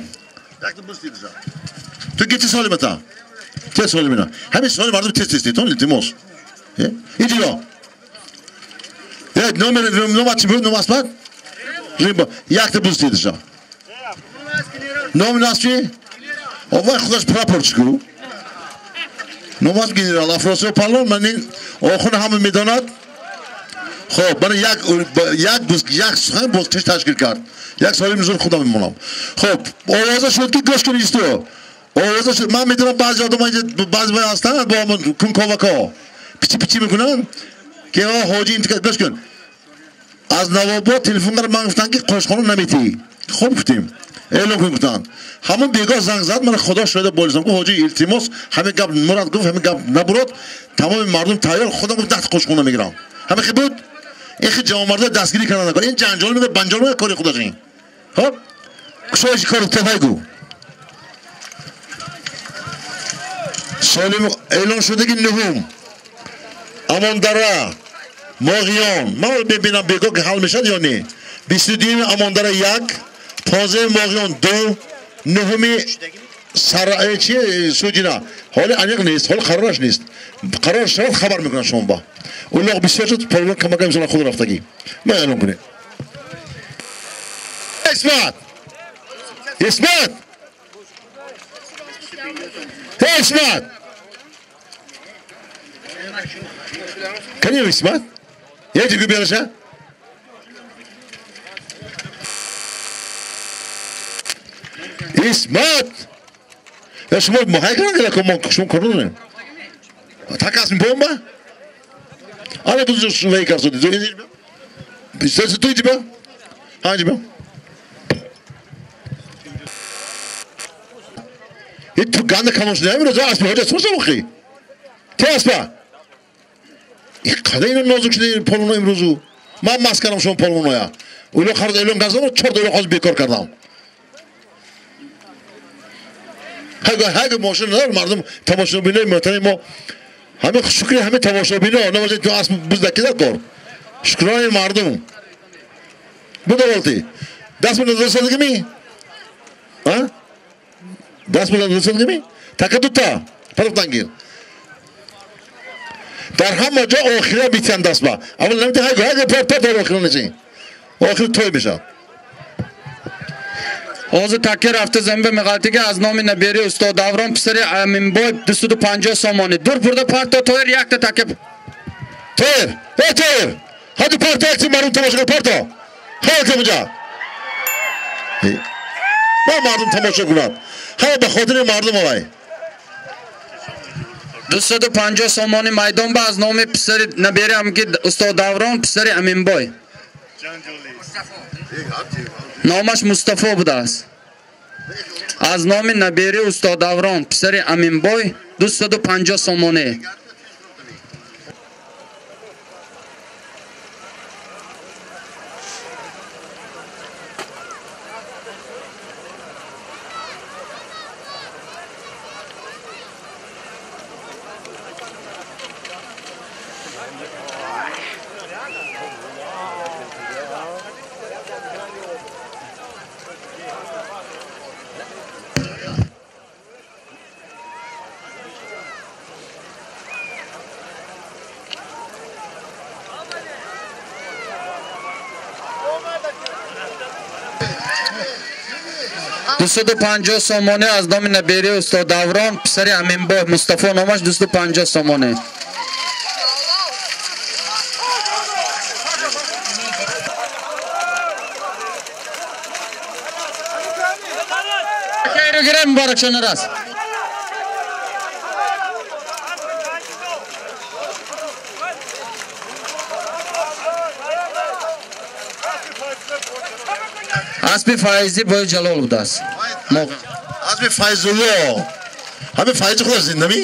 Якта буз дидиша. Ту ки чӣ соли мата? Тез соли мена. Ҳамин соли мардум тез тез тон илтимос. Инҷо. Номер нома чӣ буд? Ном аспат? Римбо. Якта буз дидиша. Номи нас чӣ? Овай худаш прапорчик ку. Ном аст генерал Афросиёб паҳлавон. Ман ин охун ҳама медонад. Хоб, ман як як буз як сухан бузкаш ташкил кард. Як соли мизор худам мемонам. Хоб, овоза шуд ки гӯш кунед исто. Овоза шуд. Ман медонам баъзе одамон инҷа баъзе вай ҳастанд бо ҳамон кунковако. Пичи пичи мекунанд ки ҳоҷи интиқад гӯш кун. Аз Навобод телефон кард ман гуфтанд ки қошхона наметӣ. Хоб гуфтем. Эълон кун гуфтанд. Ҳамон бегоҳ занг зад, ман худо шоҳида болисам гуфт ҳоҷи илтимос, ҳамин гап мурад гуфт, ҳамин гап набурад, тамоми мардум тайёр, худам гуфт даст қошхона мегирам. Ҳамин хел буд? Ин хел ҷавонмарда дастгирӣ кардан накор. Ин ҷанҷол мекунад, банҷол мекунад кори худаш ин. Хоб? Кушоиши кори тафай гу. Соли эълон шудаги нӯҳум. Амондара, Моғиён. Ман мебинам бегоҳ ки ҳал мешавад ё не. 22 Амондара 1, 15 Моғиён 2, нӯҳуми сараи чи суҷина. Ҳоли аниқ нест, ҳол қарораш нест. Қарор шавад хабар мекунам шумо ба. Улоқ бисёр шуд, полвон камакам инсона худ рафтагӣ. Ман эълон кунем. Исмат! Исмат! Исмат! Кани Исмат? Я тебе бераша? Исмат! Я шумо муҳай кардан ки мо шумо кор надорем. Так асм бомба? Ана ту вей карсуди. Ту иди бя? Ҳа иди бя. Ту ганда камон шуда имрӯз аспи ҳоҷа сӯза охи. Те аспа. И қадар ино нозук шуда полоно имрӯзу. Ман мас кардам шумо полоноя. Уло хард эълон кардам, чор доллар ҳозир бекор кардам. Ҳайго мошин надор мардум тамошобинои муҳтарами мо ҳамин шукри ҳамин тамошобино набошад ту асп буздаки кор. Шукрони мардум. Будаволти. Даст ба ми? А? Даст ба ми? Така дута. Парохтангир. Дар ҳама ҷо охира битиян даст ба. Аввал намити ҳайго ҳайго пар пар дар охира нечи. Охир той мешавад. Ҳозир такки рафта замин ба меғалтига аз номи набери устод Даврон писари Аминбой 250 сомонӣ. Дур бурда парто Тоир якта такки. Тоир! Эй Тоир! Ҳади парто акси мардум тамошо кун, парто. Ҳа камҷа. Ма мардум тамошо кунад. Ҳама ба хотири мардум овай. 250 сомони майдон ба аз номи писари набераам ки устод Даврон, писари Аминбой. Номаш Мустафо будааст. Аз номи набери устод Даврон, писари Аминбой, 250 сомонӣ. 250 сомонӣ аз номи набери устод Даврон, писари Аминбой, Мустафо номаш, 250 сомонӣ. Хайру гирем, муборакшон раст. Аспи Файзи бои Ҷалол будааст. Аспи Файзулло. Ҳамин Файзи худаш зинда ми?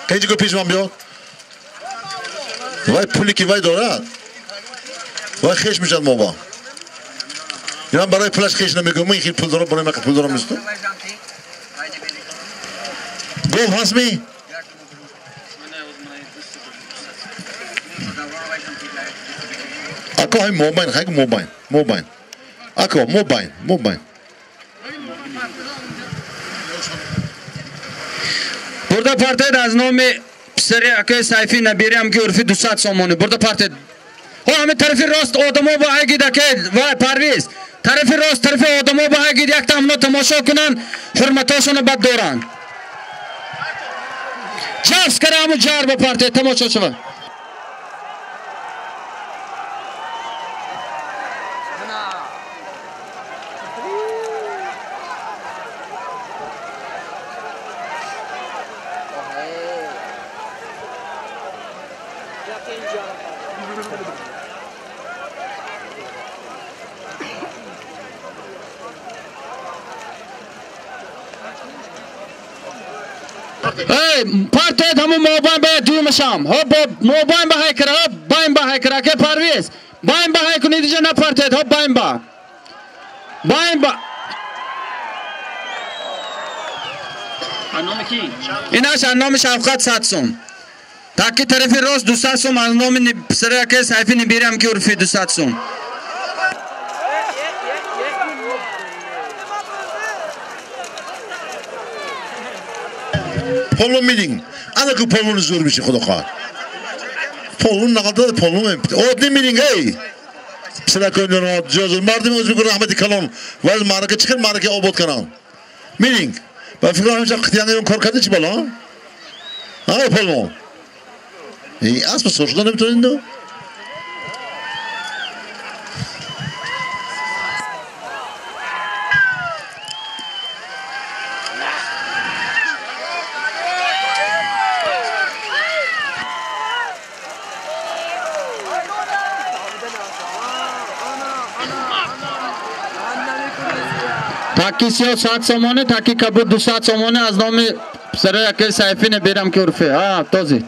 Кайҷи го пеш ман биёд. Вай пули ки вай дорад. Вай хеш мешад мо ба. Ман барои пулаш хеш намегӯям. Ман хел пул дорам, барои ман пул дорам нест. Гов ҳаст ми? Ако ҳай мобайн, ҳай мобайн, мобайн. Ако, мобайн, мобайн. Бурда партед аз номи писари акаи Сайфи набериам ки урфи 200 сомонӣ. Бурда партед. Ҳо ҳамин тарафи рост одамо ба ҳагид акаи вай Парвиз. Тарафи рост тарафи одамо ба ҳагид якта ҳамно тамошо кунанд, ҳурматошонро бад доранд. Ҷафс кара ҳамун ҷар ба партед тамошо шавад. Партед ҳамун мобайн ба дуюмашам. Ҳо бо мобайн ба ҳай кара, ҳо байн ба ҳай кара, ака Парвиз. Байн ба ҳай кунед иҷа на партед, ҳо байн ба. Байн ба. Инаш аз номи Шавқат 100 сом. Таки тарафи рост 200 сом аз номи писари акаи Сайфи набериам ки урфи 200 сом. Полон мидин. Ана ку полон зур миши худо хоҳад. Полон нақадар полон. Одни мидин эй. Писаракони ҷозур мардуми ӯзбек раҳмати калон ва аз маърака чӣ хел маърака обод карданд. Мидин. Ба фикр ҳамеша қитянга кор карда чӣ бало? Ҳа полон. Эй асп сошуда наметавонед? Таки сиё 100 сомонӣ, таки кабуд 200 сомонӣ аз номи писари акаи Сайфи наберам ки урфи. Ҳа, този.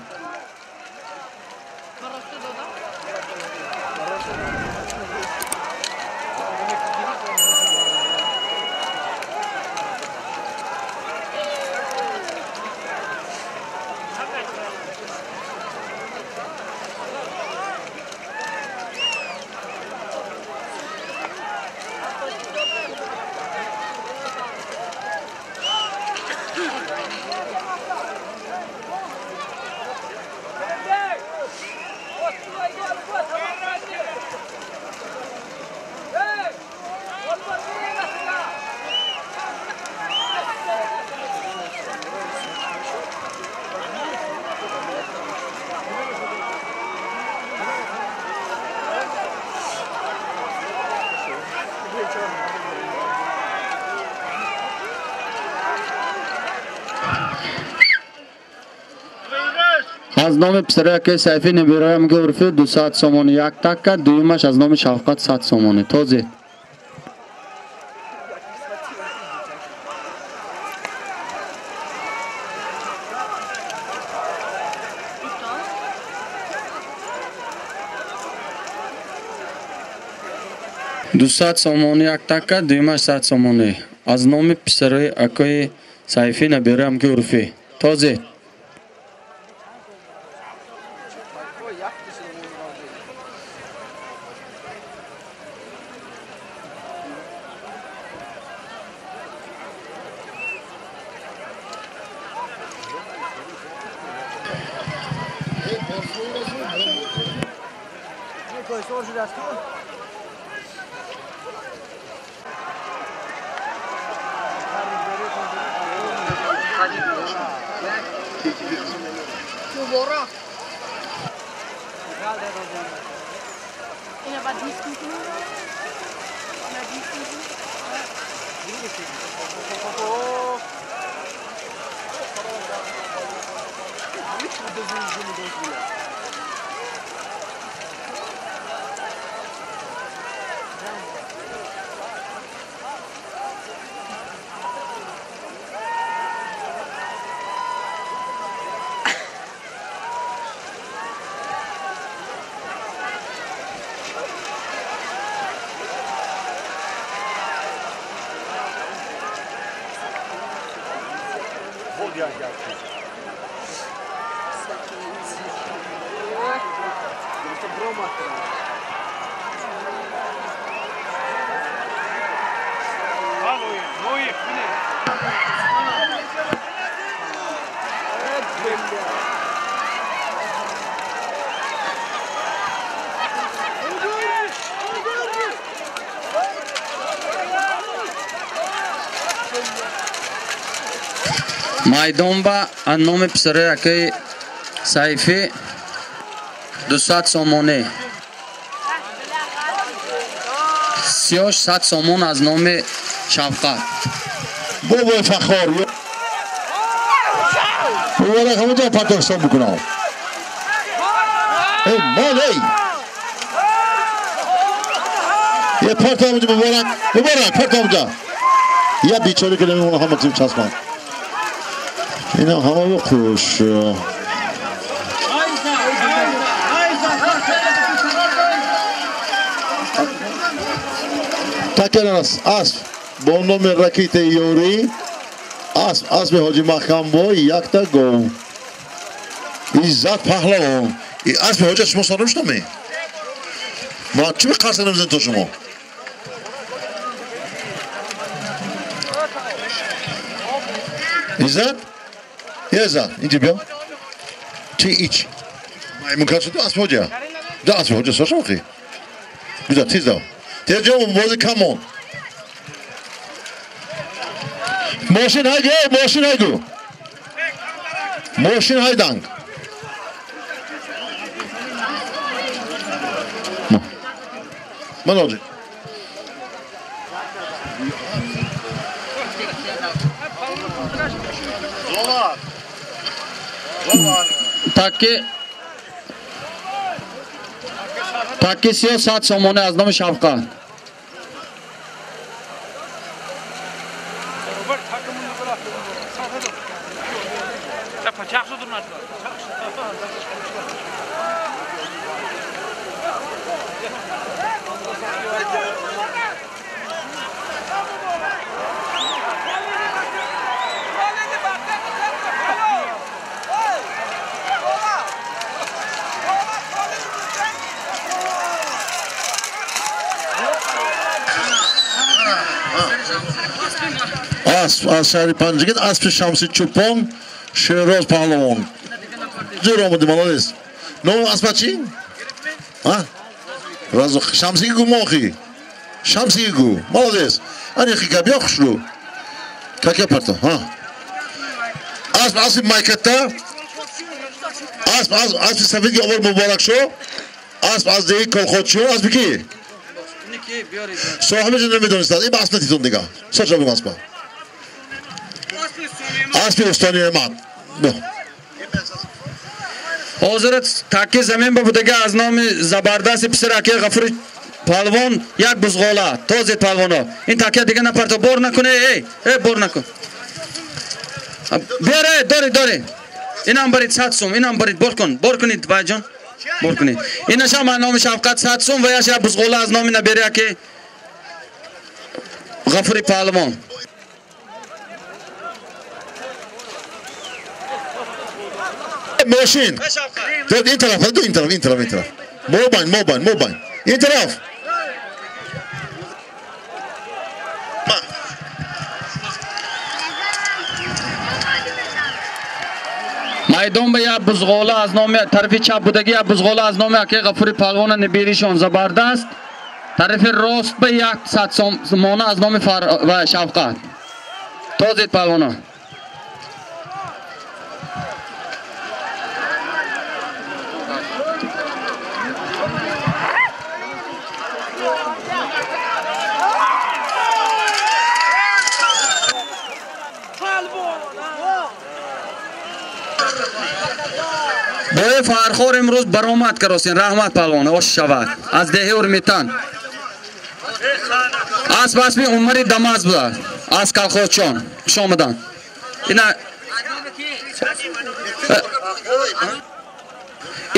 Аз номи писари акаи Сайфӣ набираям ки урфи 200 сомонӣ як такка, дуюмаш аз номи Шавқат 100 сомонӣ. Тозӣ. 200 сомонӣ як такка, дуюмаш 100 сомонӣ. Аз номи писари акаи Сайфӣ набираям ки урфи. Тозӣ. Майдонба аз номи писари акаи Сайфӣ 200 сомонӣ. Сиёш 100 сомон аз номи Шавқат. Бобои Фахор. Муборак ҳамонҷо партоф мекунам. Эй мол эй! Е партоф ҳамонҷо муборак, муборак партоф ҳамонҷо. Я бечора ки намемонад ҳама чиз часпанд. اینا همه بخوش. تکرار است. اسب با نام رکیت یوری اسب اسب حاجی محکم با یک تا گو. عزت پهلوان. این اسب حاجی شما سالم شدم. ما چی قصد نمیزن تو شما؟ عزت؟ یزا اینجا بیا چی ایچ میمون کار شد اسب حاجی دا اسب حاجی سوشو خی بیا تیز دا تیز جو بازی کامون ماشین های گو ماشین های گو ماشین های دنگ من حاجی Таки 37 сомонӣ аз номи Шавқат. اسب از شهر پنجگین اسب شمسی چوپان شیراز پهلوان زور آمدی مالادیس نام اسب چی؟ ها؟ شمسی گو ماخی شمسی گو مالادیس انی خی بیا خوش رو کاکا پرتا ها اسب اسب مایکتا اسب اسب اسب سفید آور مبارک شو اسب از دیگه کلخود شو اسب کی؟ صاحبش نمیدونستند این اسب ندیدم دیگه ساچا بگم اسب اسب استانی احمد. Ҳозир таки замин ба будаги аз номи забардасти писар акаи Ғафури палвон як бузғола. Тозед палвоно. Ин такия дига напарто. Бор накуне, эй, эй, бор накун. Биёре, дори, дори. Инам барид 100 сум, инам барид, бор кун, бор кунед, вайҷон. Бор кунед. Инашам аз номи Шавқат 100 сум ва яш як бузғола аз номи набери аки Ғафури палвон. Мошин. Ин тараф, ин тараф, ин тараф, ин тараф. Мобайн, мобайн, мобайн. Ин тараф. Майдон ба як бузғола аз номи тарафи чап будаги як бузғола аз номи акаи Ғафури палвона набиришон забардаст. Тарафи рост ба як 100 сомона аз номи ва Шавқат. Тозед палвона. Бои Фархор имрӯз баромад каросин. Раҳмат палвон, ош шавад. Аз деҳи Урмитан. Асп аспи Умари Дамаз буда. Аз колхозчон. Хуш омадан.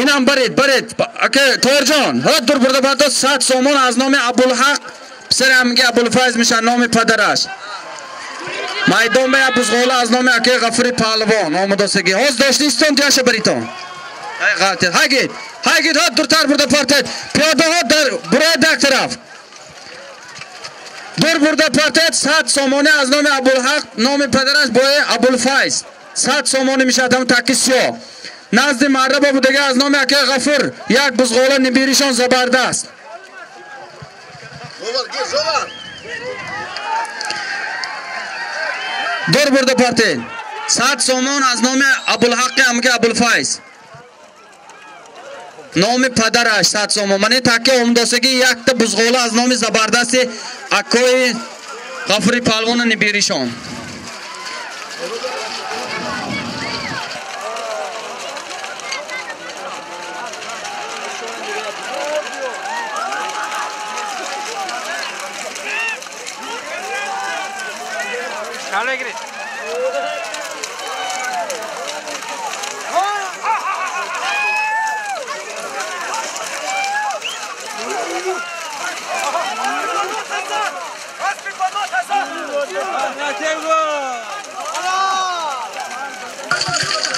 Инам баред, баред. Ака Тоирҷон, ҳа дур бурда бардо 100 сомон аз номи Абулҳақ, писари ҳамги Абулфайз мешад номи падараш. Майдон ба як бузғола аз номи акаи Ғафури палвон омадосаги. Ҳоз доштистон диаша баритон. Ай ғалтид. Ҳагид, ҳагид, ҳа дуртар бурда партед. Пиёдаҳо дар бурояд як тараф. Дур бурда партед 100 сомонӣ аз номи Абулҳақ, номи падараш бои Абулфайз. 100 сомонӣ мешад ҳам таки сиёҳ. Назди марраба будаги аз номи акаи Ғафур як бузғола нибиришон забардаст. Дур бурда партед. 100 сомон аз номи Абулҳақи ҳамги Абулфайз. Номи падараш 100 сомон. Мани таки омдосаги якта бузғола аз номи забардасти акои Ғафури палвона нибиришон.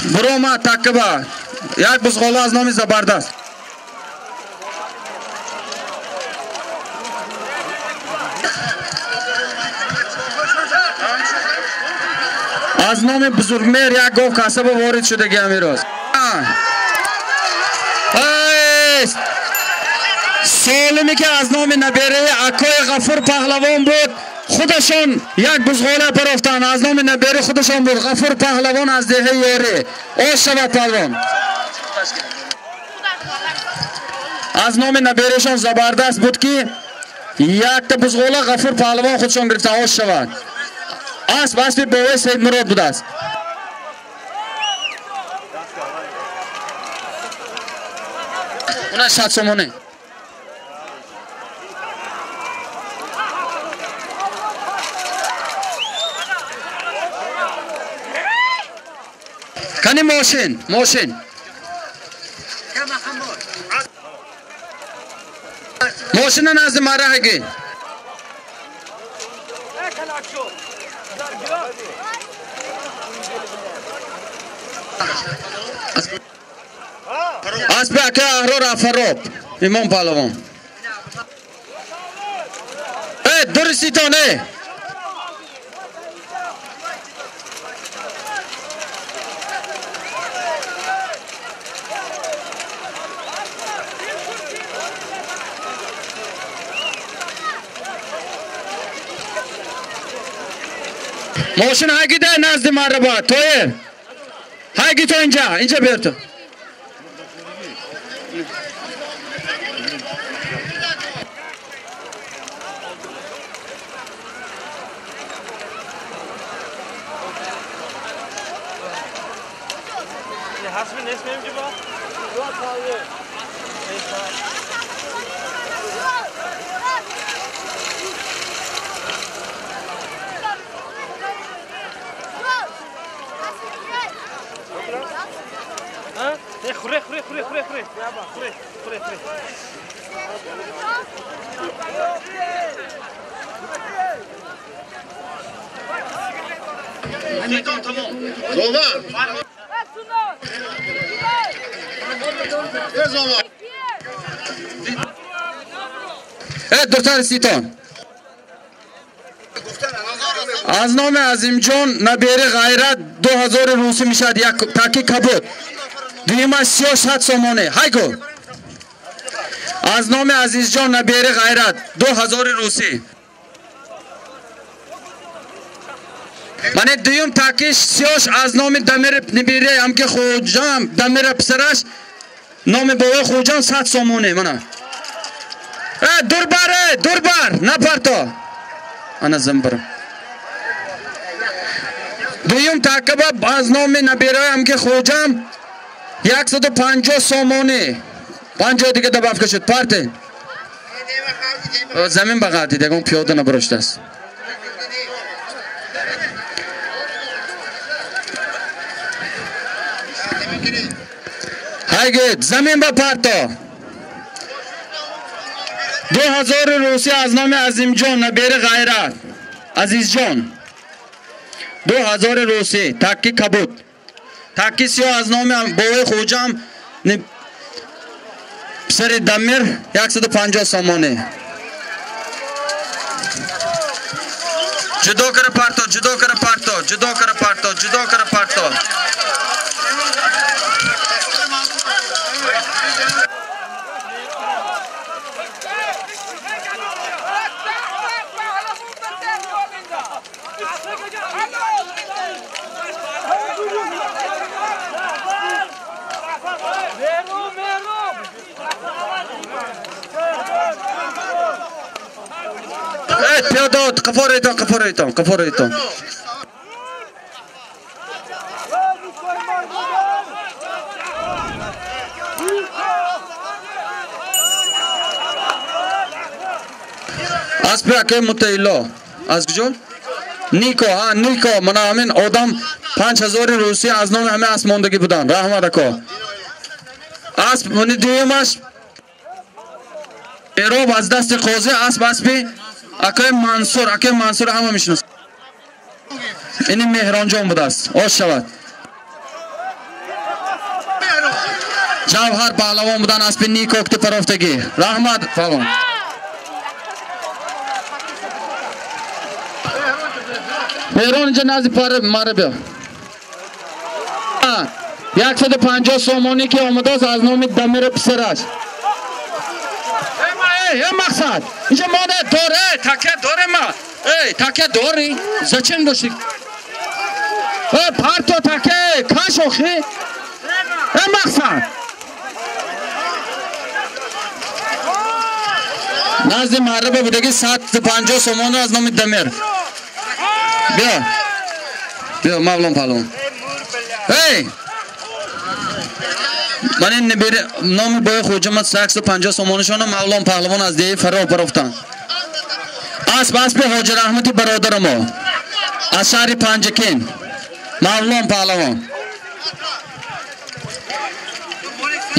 Бурома такба. Як бузғола аз номи забардаст. Аз номи бузургмер як гов касаба ворид шудаги амирӯз. Солиме ки аз номи набераи акои Ғафур паҳлавон буд, худашон як бузғола барофтанд. Аз номи набери худашон буд Ғафур паҳлавон аз деҳаи Ёрӣ. Ош шавад палвон. Аз номи наберишон забардаст буд ки якта бузғола Ғафур паҳлавон худашон гирифтанд. Ош шавад. Асп аспи боваи Саидмурод будааст. Уна 100 сомонӣ. Кани мошин, мошин. Мошина назди мара ҳаги. Аспи акаи Аҳрор Афароб, Имом паҳлавон. Э, дуриститон, э! Мошин ҳагида назди марраба, Тоир. Ҳаги то инҷа, инҷа биёр ту. Дуртар ситон. Аз номи Азимҷон набери ғайрат 2000 русӣ мешавад як таки кабуд. Дуюмаш 300 сомонӣ. Ҳайго. Аз номи Азизҷон набери ғайрат 2000 русӣ. Мане дуюм такиш сиёш аз номи Дамир набери ҳам ки Хуҷам Дамир писараш номи бобои Хуҷам 100 сомонӣ мана. Дурбар, дурбар, напарто. Ана замбар. Дуюм такаба аз номи набираям ки Хуҷам 150 сомонӣ. 50 дига добавка шуд. Парте. Замин бағалти, ягон пиёда набароштааст. Ҳайгит, замин ба парто. 2000 русӣ аз номи Азимҷон набери ғайрат. Азизҷон. 2000 русӣ, таки кабуд. Таки сиёҳ аз номи бобои Хуҷам писари Дамир 150 сомонӣ. Ҷудо кара парто, ҷудо кара парто, ҷудо кара парто, ҷудо кара парто. Пиёда, қафо рейтон, қафо рейтон, қафо рейтон. Аспи акаи Мутаилло. Аз куҷо? Нико, ҳа, Нико. Мана ҳамин одам 5000 русӣ аз номи ҳамин асп мондагӣ буданд. Раҳмат ако. Асп, мани дуюмаш эроб аз дасти қозӣ асп аспи акаи Мансур, акаи Мансур ҳама мешиносанд. Ини Меҳронҷон будааст. Ош шавад. Ҷавҳар паҳлавон будан аспи Нико кути парофтагӣ. Раҳмат паҳлавон. Меҳрон инҷа назди пара мара биё. 150 сомонӣ ки омадааст аз номи Дамира писараш. Эй, мақсад. Инҷа мода доре, такя доре ма. Эй, такя дори? Зачем дошти? Эй, парто такя, каш охи. Эй, мақсад. Назди маҳраба будаги 150 сомонӣ аз номи Дамир. Биё. Биё, Мавлон паҳлавон. Эй! Ман ин номи бои Хуҷамат 150 сомонишона Мавлон паҳлавон аз деҳаи Фароҳ парофтанд. Асп аспи Ҳоҷи Раҳмати бародарамо аз шаҳри Панҷакент. Мавлон паҳлавон.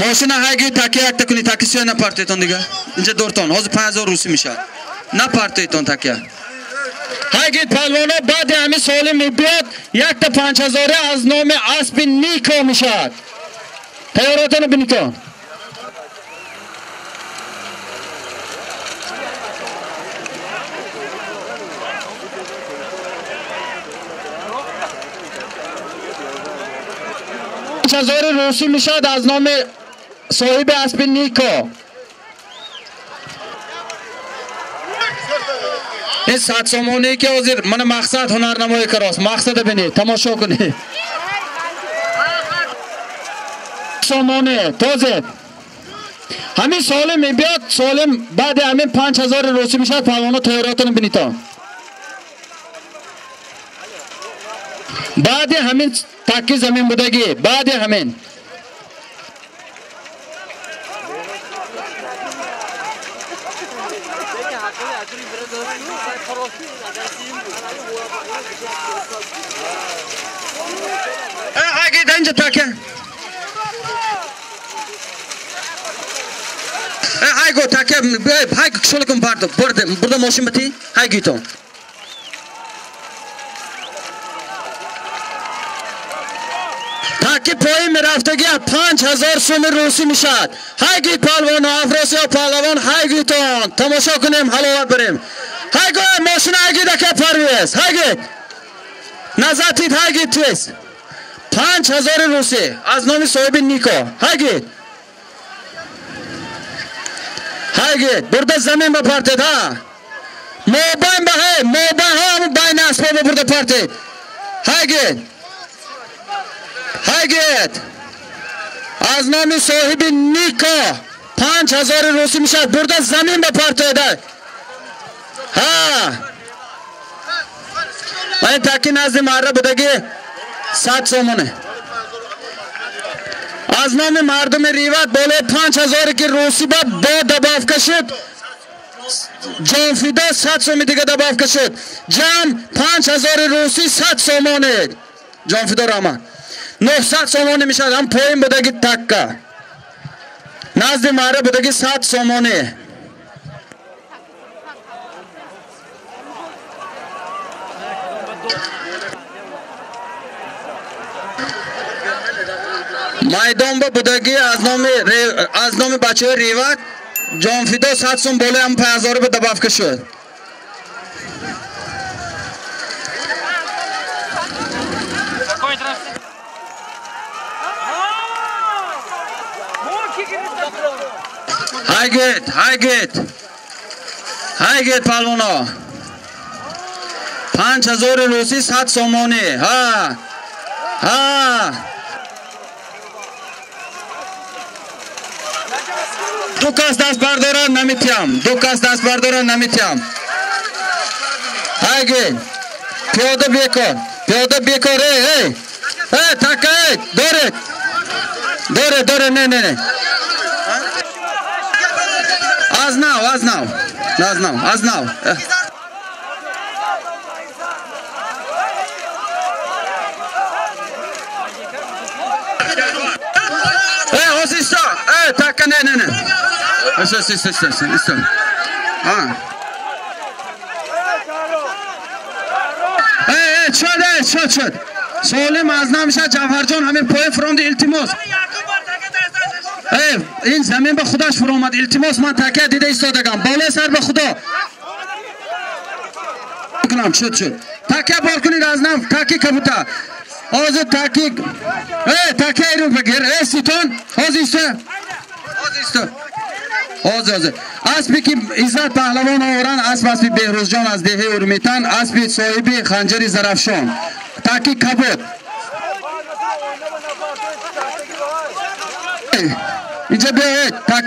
Мошина ҳайги такя якта кунӣ, таки сиёҳ напартоетон дига. Инҷа дортон, ҳозир 5000 русӣ мешавад. Напартоетон такя. Ҳайгид паҳлавоно баъди ҳамин соли мебиёд якта 5000 аз номи аспи Нико мешавад. Тайёротонро бинитон. ҳазори русӣ мешавад аз номи соҳиби аспи Нико. Ин 100 сомонӣ ки ҳозир мана мақсад ҳунарнамоӣ карост. Мақсада бинед, тамошо кунед. Сомонӣ тозе. Ҳамин соли мебиёд, солим баъди ҳамин 5000 русӣ мешавад, паҳлавоно тайёротонро бинитон. Баъди ҳамин таки замин будагӣ, баъди ҳамин. Ҳайгид инҷа таке. Ҳайго таке, ҳайг кушоликум бардо, бурда, бурда мошин бити, ҳайгитон. Таки поин мерафтагӣ 5000 суми русӣ мешавад. Ҳайгид палвоно, Афросиё паҳлавон, ҳайгитон. Тамошо кунем, ҳаловат барем. Ҳайго мошин ҳайгид ака Парвиз, ҳайгид. Назатид ҳайгид тез. 5000 русӣ аз номи соҳиби Нико. Ҳайгид. Ҳайгид, бурда замин ба партед, ҳа. Мобайн ба ҳай, мобайн ҳа, ҳамун байни асбоба бурда партед. Ҳайгид. Ҳайгид. Аз номи соҳиби Нико 5000 русӣ мешавад. Бурда замин ба партед. Ҳа. Ман таки назди марра будагӣ 100 сомоне. Аз номи мардуми Риват болои 5000 ки русӣ ба бо добавка шуд, ҷонфидо 100 соми дига добавка шуд. Ҷамъ 5000 русӣ 100 сомоне. Ҷонфидо раҳмат. 900 сомоне мешавад. Ҳам поин будаги такка. Назди марра будаги 100 сомоне. Майдон ба будагӣ аз номи бачаҳои Риват ҷонфидо 100 сум болои ҳам 5000 ба добавка шуд. Ҳайгид, ҳайгид. Ҳайгид палвоно. 5000 русӣ 100 сомонӣ. Ҳа. Ҳа. Ду кас даст бардорад наметиҳам. Ду кас даст бардорад наметиҳам. Ҳайгид. Пиёда бекор. Пиёда бекор. Эй, эй. Эй, така, эй, доред. Доред, доред, не, не, не. Аз нав, аз нав. Аз нав, аз нав. Эй, ҳозир исто. Эй, така, не, не, не. Исто, исто, исто, исто, исто. Эй, эй, шуд, эй, шуд, шуд. Солим аз нав мешавад. Ҷавҳарҷон ҳамин поин фуромди, илтимос. Эй, ин замин ба худаш фуромад, илтимос, ман такя дида истодагам. Болои сар ба худо. Кунам, шуд, шуд. Такя бор кунед аз нав, таки кабута. Ҳозир таки. Эй, такя иру бигир. Эй, ситон, ҳозир исто. Ҳозир исто. Ҳозир, ҳозир. Аспе ки Иззат паҳлавон оваранд, асп аспи Беҳрӯзҷон аз деҳаи Урмитан, аспи соҳиби ханҷари Зарафшон. Таки кабуд. Инҷа биёед, так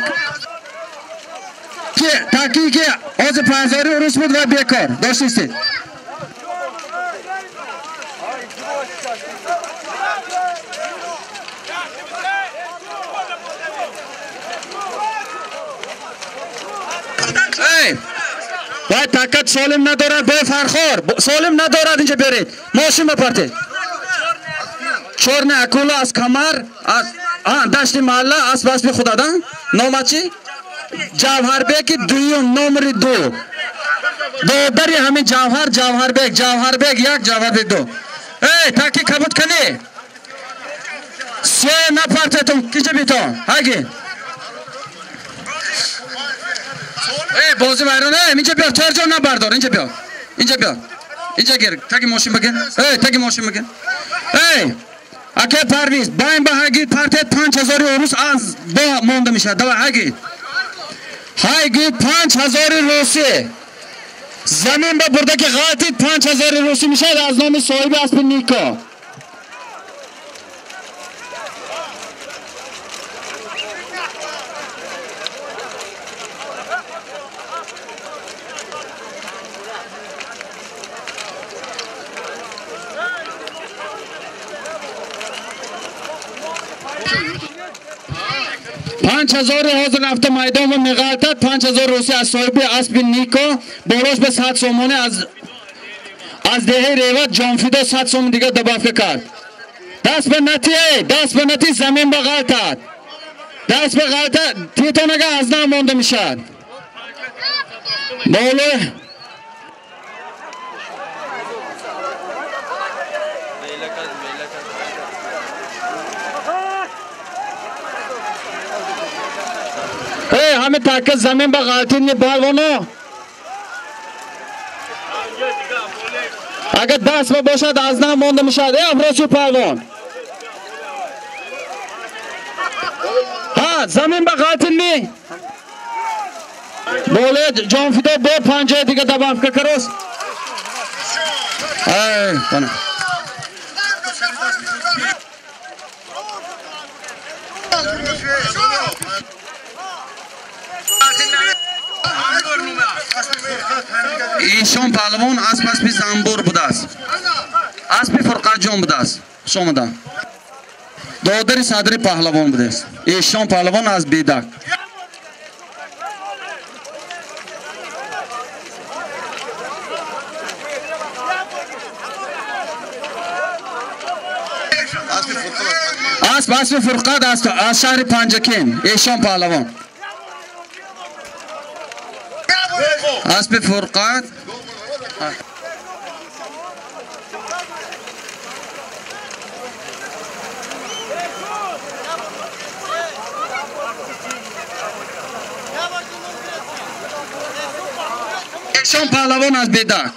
ки таки ки ҳозир 5000 урус буд ва бекор. Доштистед. Эй! Вай такат солим надорад, бо Фархор. Солим надорад, инҷа биёред. Мошин ба партед. Чорна акула аз камар, аз дашти маҳалла, асп аспи худада. Нома чӣ? Ҷавҳарбеки дуюм, номери 2. Додари ҳамин Ҷавҳар, Ҷавҳарбек, Ҷавҳарбек 1, Ҷавҳарбек 2. Эй, таки кабуд кани. Се напартетон, киҷа битон. Ҳаги. Эй, бозӣ вайрон. Эй, инҷа биё, Торҷон набардор, инҷа биё. Инҷа биё. Инҷа гир, таги мошин бигир. Эй, таги мошин бигир. Эй, ака Парвиз, байн ба ҳайгид партед 5000 урус аз бо монда мешавад. Давай ҳайгид. Ҳайгид 5000 русӣ. Замин ба бурда ки ғалтид 5000 русӣ мешавад аз номи соҳиби аспи Нико. 5000 ҳозир рафта майдон ва меғалтад. 5000 руси аз соҳиби аспи Нико болош ба 100 сомонӣ аз деҳаи Реват Ҷонфидо 100 сомон дига добавка кард. Даст ба натӣ, даст ба натӣ, замин ба ғалтад. Даст ба ғалтад, титонага аз нав монда мешавад. Боло ҳаме така замин ба ғалтид ни палвоно. Агар даст ба бошад аз нав монда мешавад. Афросиёб палвон. Ҳа, замин ба ғалтид ми. Боле Ҷонфидо бо 50 дига добавка карос. Ай, бана. Эшон паҳлавон асп аспи занбур будааст. Аспи Фурқатҷон будааст. Хуш омаданд. Додари Садри паҳлавон будааст. Эшон паҳлавон аз Бедак. Асп аспи Фурқат аз шаҳри Панҷакент. Эшон паҳлавон. Аспи Фурқат. Эшон паҳлавон аз Бедак.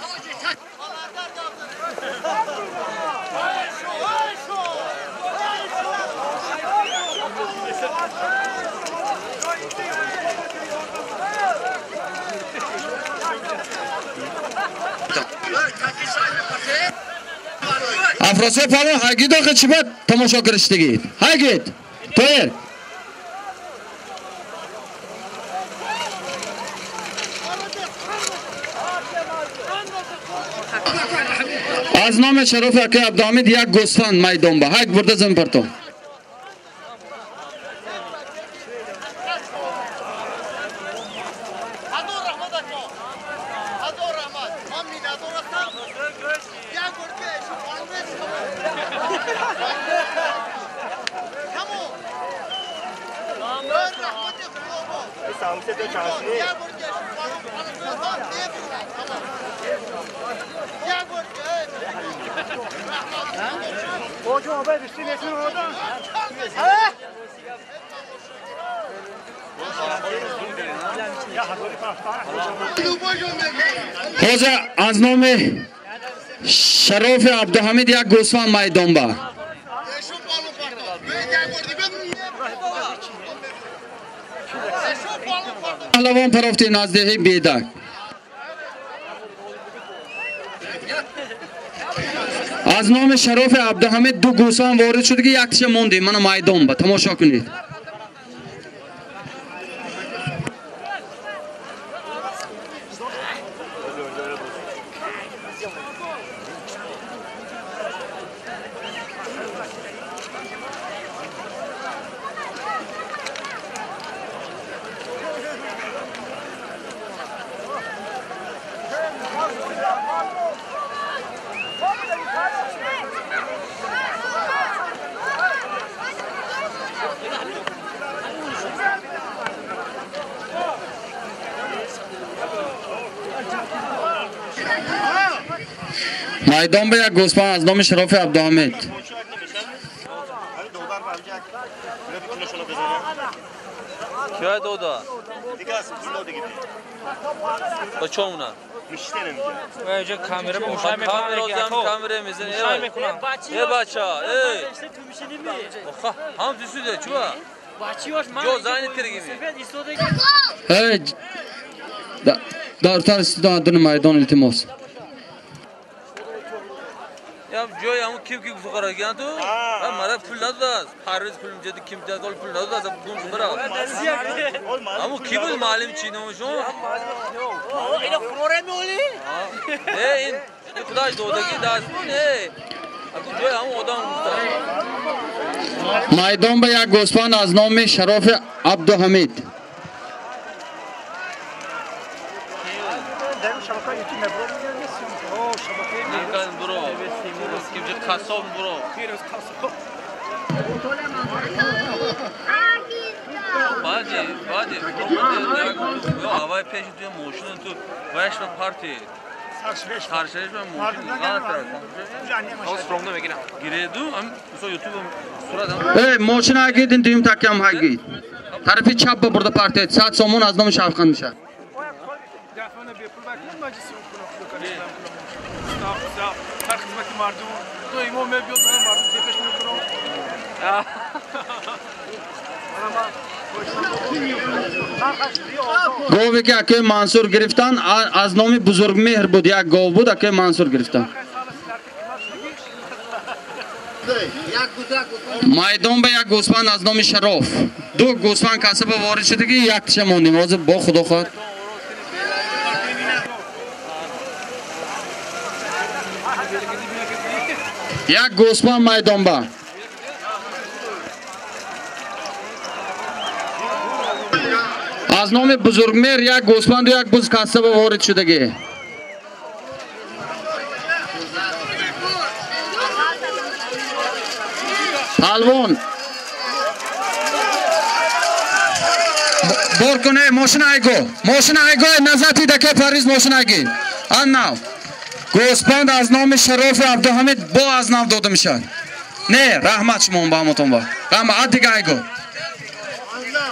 Афросиёб палвон ҳагид охи чӣ ба тамошо кириштигид? Ҳагид! Тоир! Аз номи Шарофи акаи Абдуҳамид як гӯсфанд майдон ба. Ҳаг бурда зин парто. Ҳозир аз номи Шарофи Абдуҳамид як гӯсфанд майдон ба. Паҳлавон парофти наздиҳи Бедак. Аз номи Шарофи Абдуҳамид ду гӯсфанд ворид шуд, ки яктиша мондем. Мана майдон ба тамошо кунед. Майдон ба як гӯсфанд аз номи Шарофи Абдуҳамид. Дартар истидан майдон илтимос. Ҷой ҳамун ким ки гуфт ту мара пул надодааст. Парвиз пул меҷади ким дод пул надодааст. Гум шуд бара. Ҳамун ки буд маълим чи номашон? Ина фурора меоли? Не, ин худаш додагӣ даст не. Майдон ба як гӯсфанд аз номи Шарофи Абдуҳамид. Мошина ҳагид, ин дуюм такям ҳагид. Тарафи чап ба бурда партия. 100 сомон аз номи Шавқан мешавад. Гове ки акои Мансур гирифтан аз номи Бузургмеҳр буд, як гов буд, акои Мансур гирифтан. Майдон ба як гӯсфанд аз номи Шароф. Ду гӯсфанд касаба ворид шудагӣ, якташа мондем. Ҳозир бо Худо хоҳад. Як гӯсфанд майдон ба. Аз номи Бузургмеҳр як гӯсфанду як буз касаба ворид шудагӣ. Палвон бор куне, мошина айго, мошина айго, назати даке Париз мошина айги. Ан нав гӯсфанд аз номи Шарофи Абдуҳамид бо аз нав дода мешавад. Не, раҳмат шумо ба ҳамотон ба. Раҳмат, ад дига айго.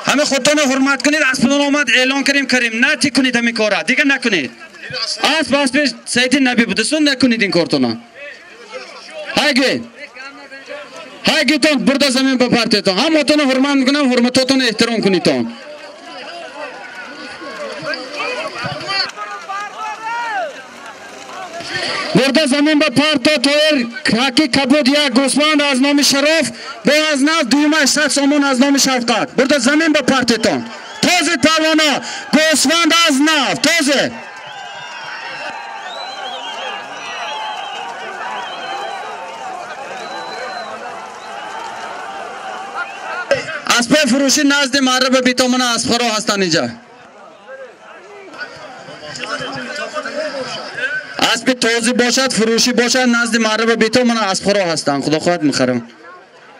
Ҳаме худтонро ҳурмат кунед, аз пулон омад эълон карим карим. Нати кунед ҳамин кора, дига накунед. Асп аспи Сайди Наби будасун, накунед ин кортона. Ҳайги. Ҳайгитон бурда замин ба партиятон. Ҳамотонро ҳурмат мекунам, ҳурматотонро эҳтиром кунедтон. Бурда замин ба парто тоир ҳаки кабуд як гӯсфанд аз номи Шароф бо аз нав дуюмаш 100 сомон аз номи Шавқат. Бурда замин ба партитон. Този палвона гӯсфанд аз нав този. Аспои фурӯшӣ назди маъраба битомона аспхоро ҳастанд инҷа. Аспи тозӣ бошад, фурӯшӣ бошад, назди маъраба битомона аспхоро ҳастанд. Худо хоҳад мехарам.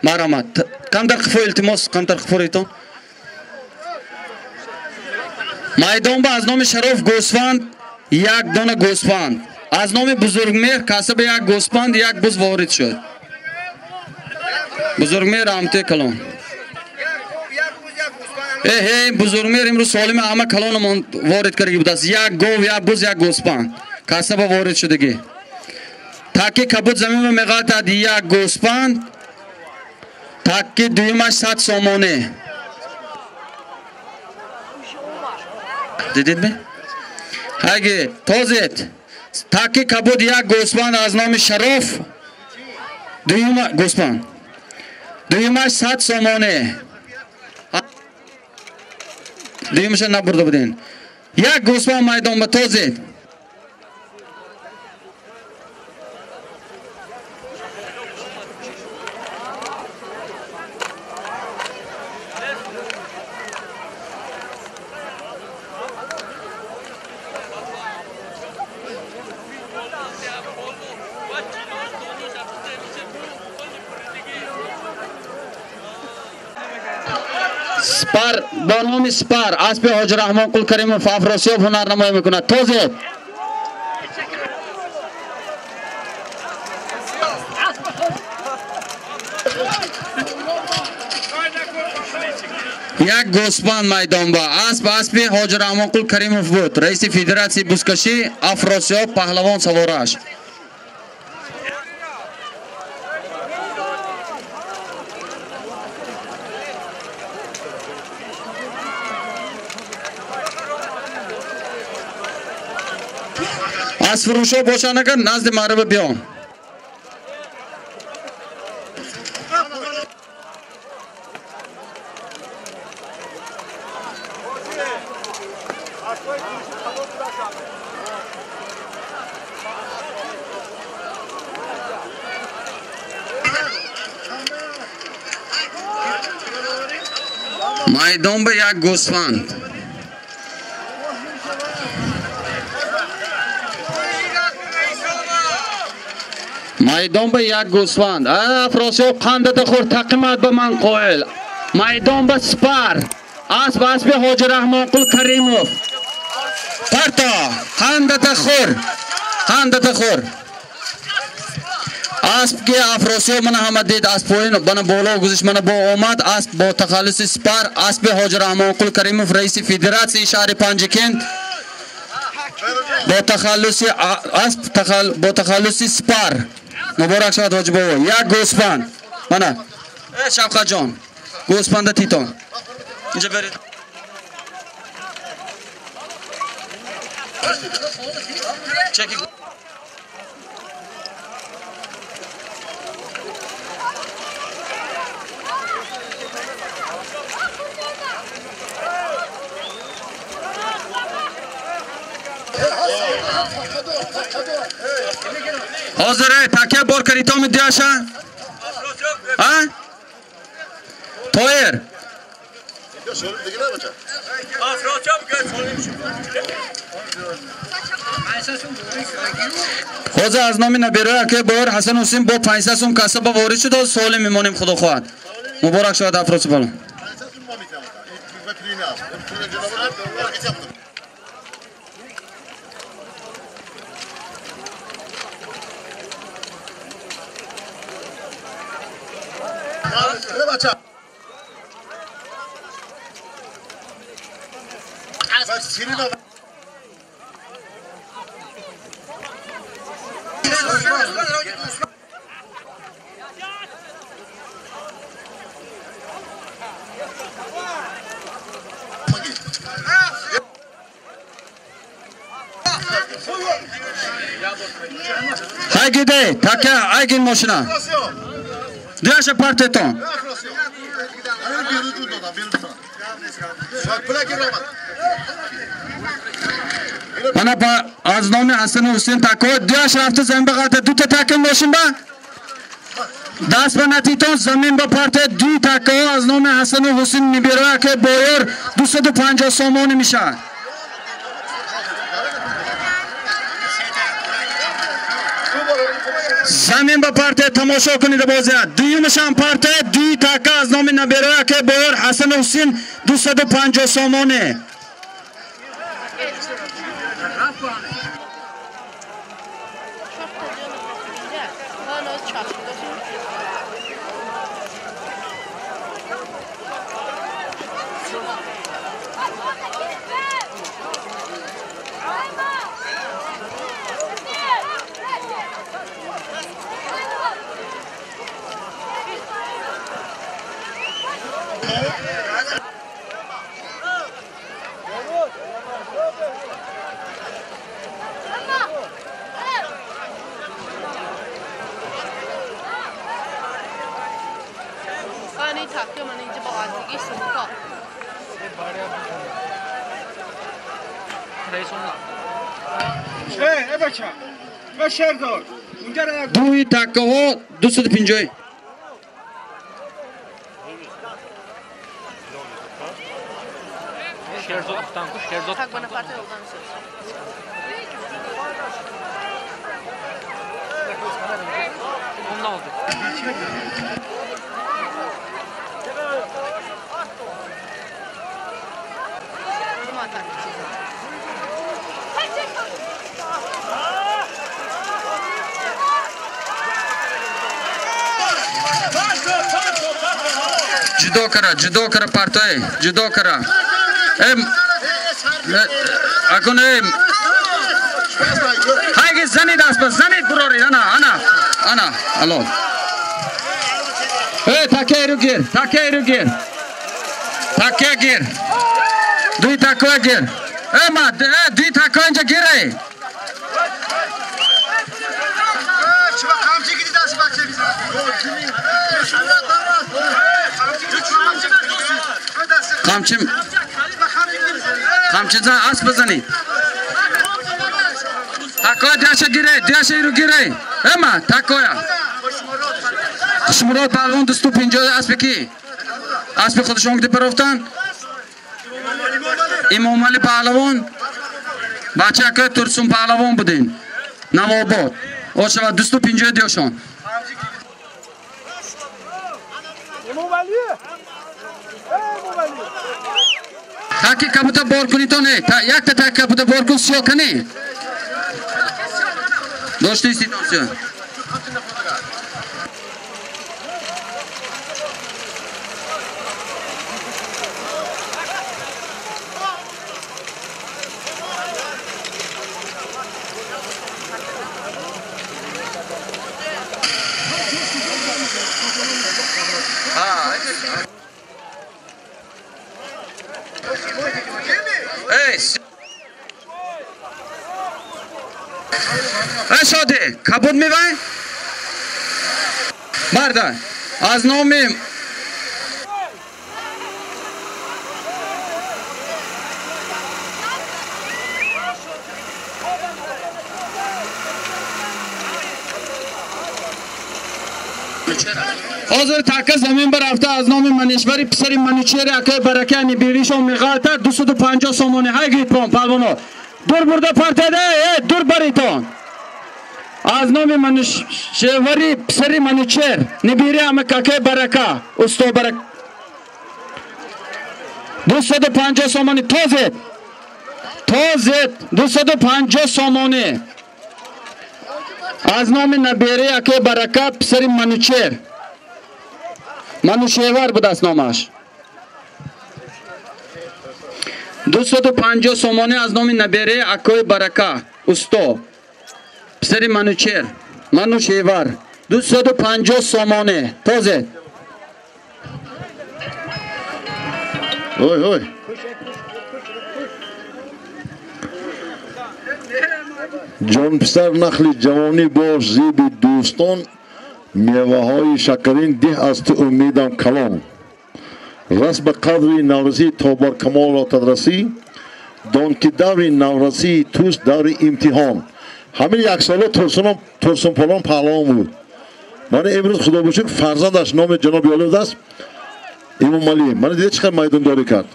Марҳамат. Камтар қифо илтимос, камтар қифо ритон. Майдон ба аз номи Шароф гӯсфанд, як дона гӯсфанд. Аз номи Бузургмеҳр касаба як гӯсфанд, як буз ворид шуд. Бузургмеҳр амте калон. Эҳе, Бузургмеҳр имрӯз солими ҳама калонамон ворид карда будааст. Як гов, як буз, як гӯсфанд. Касаба ворид шудагӣ. Таки кабуд заминро меғалтад як гӯсфанд, таки дуюмаш 100 сомонӣ. Дидед ме? Ҳаги, тозед. Таки кабуд як гӯсфанд аз номи Шароф, дуюма гӯсфанд. Дуюмаш 100 сомонӣ. Дуюмаша набурда будем. Як гӯсфанд майдон ба тозед. Спар бо номи Спар аспи Ҳоҷи Раҳмонқул Каримов Афросиёб ҳунарнамоӣ мекунад. Тозед. Як гӯсфанд майдон ба асп аспи Ҳоҷи Раҳмонқул Каримов буд, раиси федератсияи бузкашӣ Афросиёб паҳлавон савораш. Аз фурӯшо бошанд агар назди маъраба биён. Майдон ба як гӯсфанд. Майдон ба як гӯсфанд. Афросиёб қандата хӯр, тақимат ба ман қоил. Майдон ба сипар. Асп аспи Ҳоҷи Раҳмонқул Каримов. Парто, қандата хӯр. Қандата хӯр. Асп ки Афросиёб мана ҳама дид, асп поин бана боло гузишт, мана бо омад, асп бо тахаллуси сипар, аспи Ҳоҷи Раҳмонқул Каримов, раиси федератсияи шаҳри Панҷакент, бо тахаллуси асп бо тахаллуси сипар. Муборак шавад ҳоҷи бобо. Як гӯсфанд. Мана. Шавқатҷон, гӯсфанда титон. Инҷа беред. Чеки. Ҳозир такя бор каритоми диаша? А? Тоир. Ҳозир аз номи набераи акаи Боир Ҳасан Ҳусин бо 500 сум касса ба ворид шуд, ҳозир солим мемонем, худо хоҳад. Муборак шавад Афросиёб бало. Айгиде, така, айгин мошина. Дяша партетон. Мана ба аз номи Ҳасан Ҳусин тако дяш рафта замин ба ғалта дута такин мошин ба даст ба натитон замин ба парте ду тако аз номи Ҳасан Ҳусин нибера ки боёр 250 сомонӣ мешавад. Замин ба парте тамошо кунед бозия. Дуюмашам парте ду така аз номи набера ки боёр Ҳасан Ҳусин 250 сомонӣ. Дуи такаҳо 250. Ҷудо кара, ҷудо кара партой, ҷудо кара. Акун хайги занид аспа, занид бурори, ана, ана, ана, алло. Такайру гир, такайру гир. Такя гир. Дуи такоя гир. Ма, дуи такоя инҷа гирай. Қамчи қамчи зан асп бизанед. Такоя диаша гирай, диаша иру гирай. Ма, такоя. Хушмурод паҳлавон 250 аспи ки? Аспи худашон гиди парофтан. Имомали паҳлавон бачака Турсун паҳлавон будин. Навобод. Ошава 250 диёшон. Таки кабута бор кунитон, якта так кабута бор кун сиё кани. Доштиститон сиё. Шоде, кабуд мевай? Барда, аз номи ҳозир така замин барафта аз номи манишвари писари Манучери акаи Барака нибиришон меғалта 250 сомонӣ. Ҳай гиритон палвоно. Дур бурда партада, дур баритон. Аз номи Манушевари писари Манучер нибири амакакаи Барака усто Барака 250 сомонӣ. Тозед, тозед 250 сомонӣ. Аз номи набири акаи Барака писари Манучер, Манушевар будааст номаш. 250 сомонӣ аз номи набири акаи Барака усто писари Манучер, Манушевар 250 сомонӣ. Тозед. Ой, ой. Ҷон писар нахли ҷавонӣ бош зиби дӯстон, меваҳои шакарин деҳ аз ту умедам калон. Рас ба қадри наврасӣ то бар камолро тадрасӣ, дон ки даври наврасии туст даври имтиҳон. Ҳамин яксола Турсунполон паҳлавон буд. Мана имрӯз худо бошук фарзандаш номи ҷаноби олӣ аст Имомалӣ. Мана дида чӣ қадр майдондорӣ кард.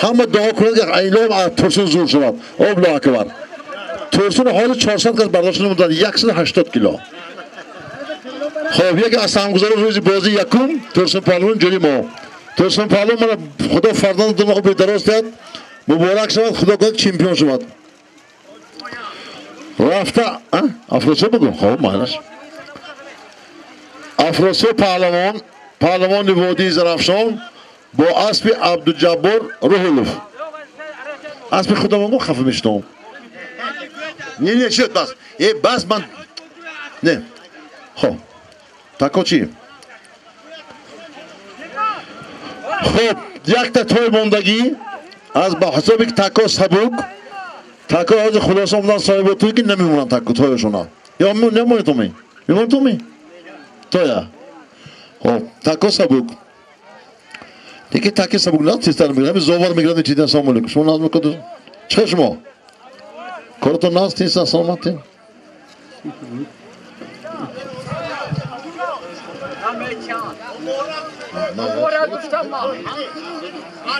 Ҳама дуо кунад ки айлом аз Турсун зур шавад. Аллоҳу акбар. Турсун ҳозир 400 кас бардошта намуданд, 180 кило. Хоб, яке аз саҳмгузорон рӯзи бозии якум Турсун паҳлавон ҷони мо. Турсун паҳлавон мана худо фарзанди думо бедароз диҳад, муборак шавад, худо кунад чемпион шавад. Рафта, Афросиёб бигӯ, хоб, майнаш. Афросиёб паҳлавон, паҳлавони водии Зарафшон бо аспи Абдуҷаббор Руҳулов. Аспи худамон гуфт хафа мешудам. Не, не, шуд, бас. Бас ман. Не. Хоб. Тако чӣ? Хоб, якта той мондагӣ аз ба ҳисоби ки тако сабук. Тако ҳозир хулоса омадан соҳиби той ки намемонанд тако тояшона. Ё намонед томи? Мемонед томи? Тоя. Хоб, тако сабук. Лекин таки сабук на тезтар мегирад. Ҳамин зовар мегирад чидан. Салому алейкум. Шумо назм мекунед? Чӣ шумо? Коратон наз тезтар саломатин.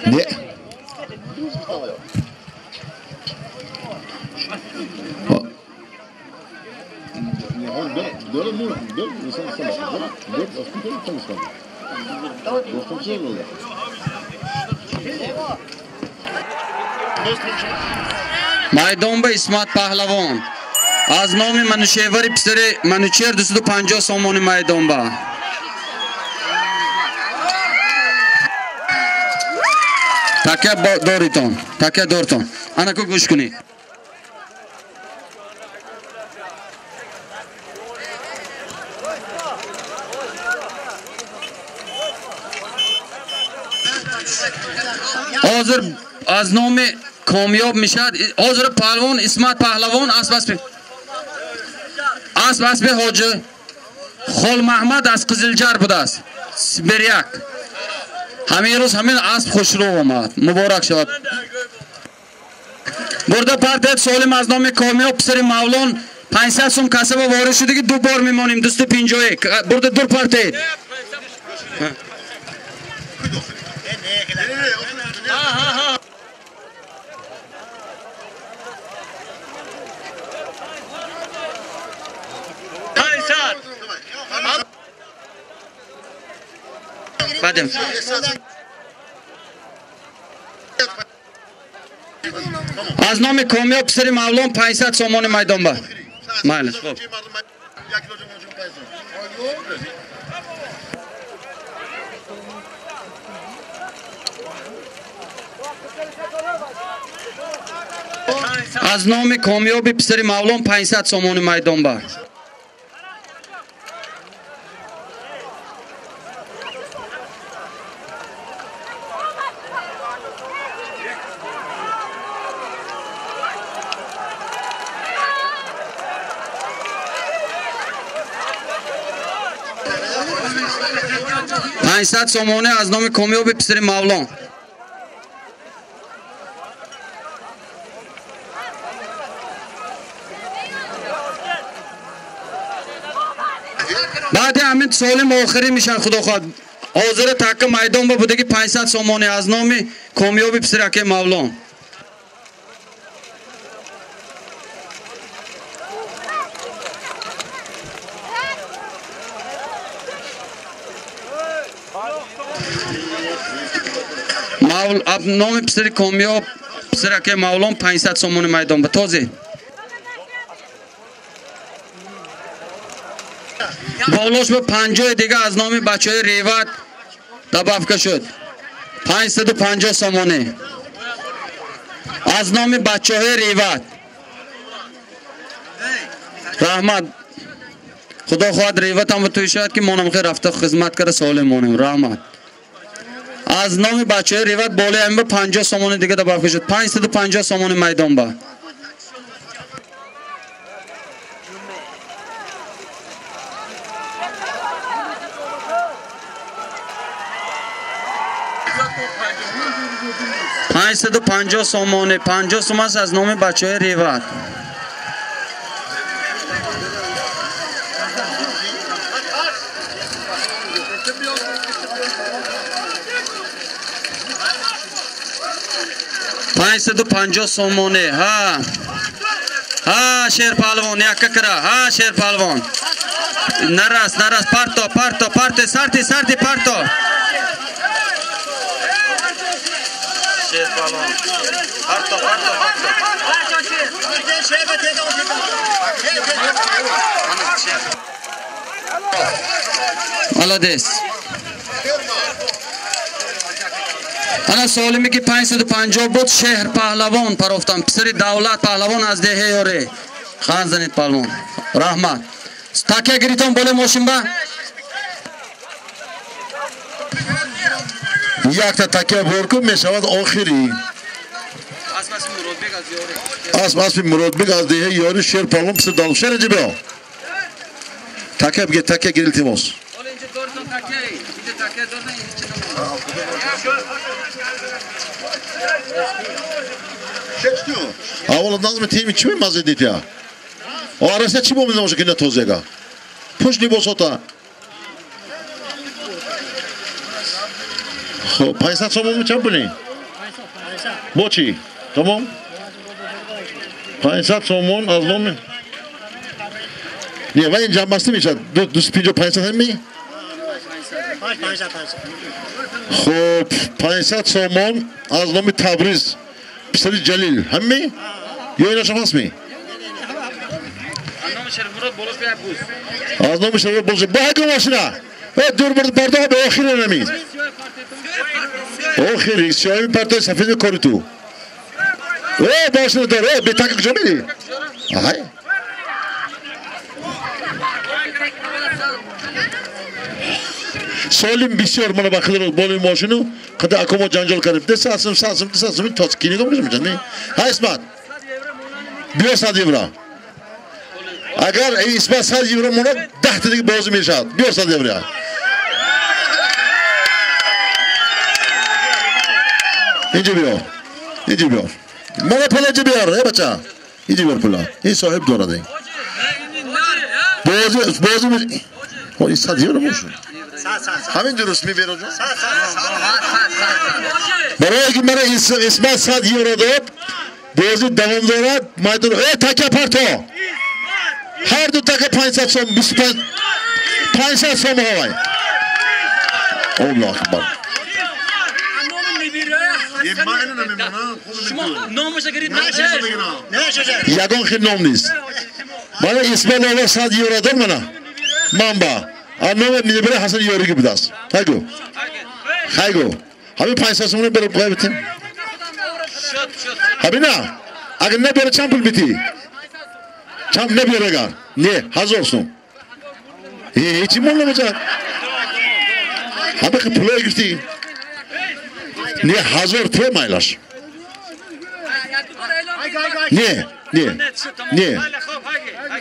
Не. Майдон ба Исмат паҳлавон аз номи Манушевари писари Манучер 250 сомонӣ майдон ба. Така доритон, така дортон. Анаку гӯш кунед. Ҳозир аз номи комёб мешавад. Ҳозир паҳлавон Исмат паҳлавон асп аспи ҳоҷи Холмаҳмад аз Қизилҷар будааст. Сибиряк. Ҳамин рӯз ҳамин асп хушрӯ омад. Муборак шавад. Бурда партият Солим аз номи комёб писари Мавлон 500 сум касаба ворид шуда ки ду бор мемонем 251. Бурда дур партият. Баъдем аз номи Комёб писари Мавлон 500 сомони майдон ба. Майлаш, хуб. Аз номи Комёби писари Мавлон 500 сомони майдон ба. Панҷсад сомонӣ аз номи Комёби писари Мавлон. Баъди ҳамин солим охирӣ мешавад, худо хоҳад. Ҳозира такка майдон ба будаги 500 сомонӣ аз номи Комёби писари акаи Мавлон. Номи писари Комёб писари акаи Мавлон 500 сомонӣ майдон ба този. Болош ба 50 дига аз номи бачаҳои Реват добавка шуд. 550 сомонӣ аз номи бачаҳои Реват. Раҳмат. Худо хоҳад Реват ҳам ба тӯй шавад, ки монам хел рафта хизмат карда солим монем. Раҳмат. Аз номи бачаҳои Реват болои ҳамин ба 50 сомонӣ дига добавка шуд. 550 сомонӣ майдон ба. 550 сомонӣ, 50 сом аст аз номи бачаҳои Реват. 550 сомонӣ. Ҳа. Ҳа, Шер Паҳлавон, якка кира. Ҳа, Шер Паҳлавон. Нарас, нарас, парто, парто, парто, сарти, сарти, парто. Шер Паҳлавон. Парто, парто, парто. Молодец. Ана солиме ки 550 буд, Шеҳр Паҳлавон парофтам. Писари Давлат Паҳлавон аз деҳаи Ёре. Хан занед паҳлавон. Раҳмат. Такя гиритон боле мошин ба? Якта такя бор кун мешавад охирӣ. Асп Муродбек аз деҳаи Ёри, Шер Паҳлавон, писари Давлат. Шер инҷа биё. Такя бигир, такя гир, илтимос. Аввал назми тими чӣ мемазид дитя? Араста чӣ бомида боша ки на тозега? Пушт либосота. Хоб, 500 сомон чанд пули? Бо чӣ? Тамом? 500 сомон аз номи Не, вай ин ҷамъбастӣ мешавад. 250 500 ҳами? Хоб, 500 сомон аз номи Табриз писари Ҷалил. Ҳами? Ё инашам ҳастми? Аз номи Шермурод болош. Ба ҳакм машина. Дур бардоҳ ба охири нами. Охири сиёҳи партои сафеди кори ту. Бошина дор. Бетака куҷо мери? Аҳай. Солим бисёр мана ба хидро боли мошину қада акомо ҷанҷол кардем. Десасм, сасм, десасм то кинигом мешам, не? Ҳа, Исмат. Биё 100 евро. Агар Исмат 100 евро монад, 10 та дига бозӣ мешавад. Биё 100 евро. Инҷо биё. Инҷо биё. Мана пула инҷо биёр, эй бача. Инҷо биёр пула. Ин соҳиб дорад ин. Бозӣ бозӣ ин 100 евро бошад. Ҳамин дуруст мебероҷон? Барои ки мана Исмат 100 евро дод, бозӣ давом дорад. Майдон такя парто. Ҳар ду така 500 сом, 25 500 сом ҳавай. Аллоҳу акбар. Ягон хел ном нест. Мана Исмоил Ова 100 евро дор мана. Манба. А номи небираи Ҳасан Ёригӣ будааст. Хайгу. Хайгу. Ҳамин 500 сомона беру қоя битем. Ҳамина. Агар набиёра чанд пул битӣ? Чанд набиёра агар? Не, 1000 сом. Ҳечи мол намешавад. Ҳама пулое гирифтӣ. Не, 1000 те майлаш. Не, не, не.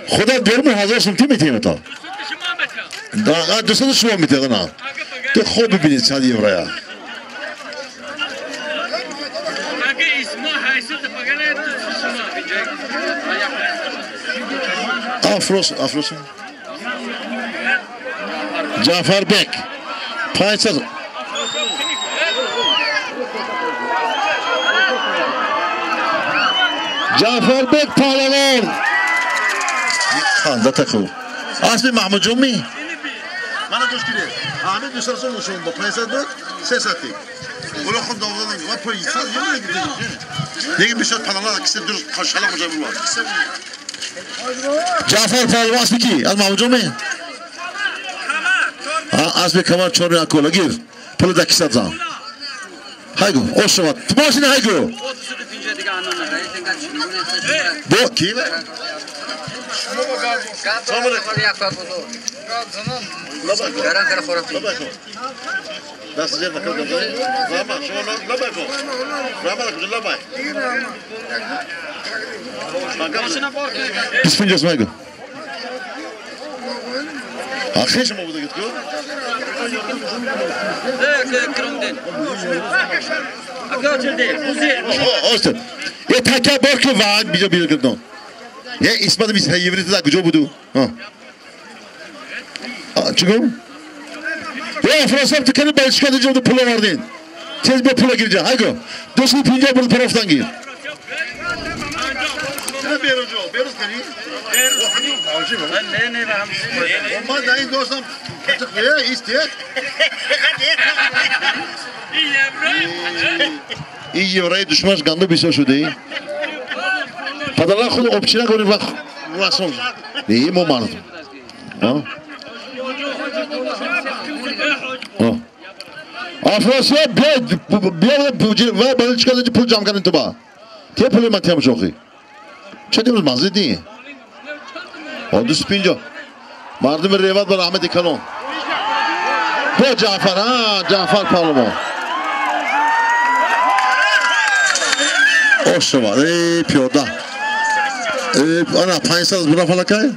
Худо берму 1000 сом те метиҳем то. 200 шумо метиҳад на. Ту хуб бибинед 100 евроя. Афрос, Афрос. Ҷаъфарбек 500. Ҷаъфарбек паҳлавон. Ханда таку. Аспи Маҳмудҷон ми? Мана гӯш кунед. Ҳамин 200 сом шумо бо 500 буд, 300 ти. Ола худ доводан ва 500 евро гирифтем. Деги бисёр паҳлавон кисе дур шала мужа буд. Ҷаъфар паҳлавон аспи ки? Аз Маҳмудҷон ми? Аспи камар 4 акола гир. Пул да кисат зан. Хайгу, ош шавад. Ту мошина хайгу. Бо ки? Даст зер накард. Рама, шумо лабай кун. Рама куҷо лабай? 25 сом хайгу. Ахе шумо будагид ку? Остад. Е така бор ки ваъд биҷо биҷо кардон. Е исмат 20 евро та куҷо буду? Чӣ гум? Е Афросиёб ту кани балчика ҷо пул овардин. Тез бо пула гирҷа. Хайгу. 250 бурд парафтан гир. Беруз кани? Ман дар ин доштам истед. Ин еврои душманаш ганду бисёр шуда. Падарла худ обчина кунед ва расон. Не, мо мардум. Афросиёб биё биё ва балчика пул ҷамъ кардин ту ба. Те пули ман тиям шохи. Ча имрӯз мазид ни? 250. Мардуми Реват ба раҳмати калон. Бо Ҷаъфар, Ҷаъфар паҳлавон. Ош шавад. Эй пиёда. Ана 500 бура фалакай?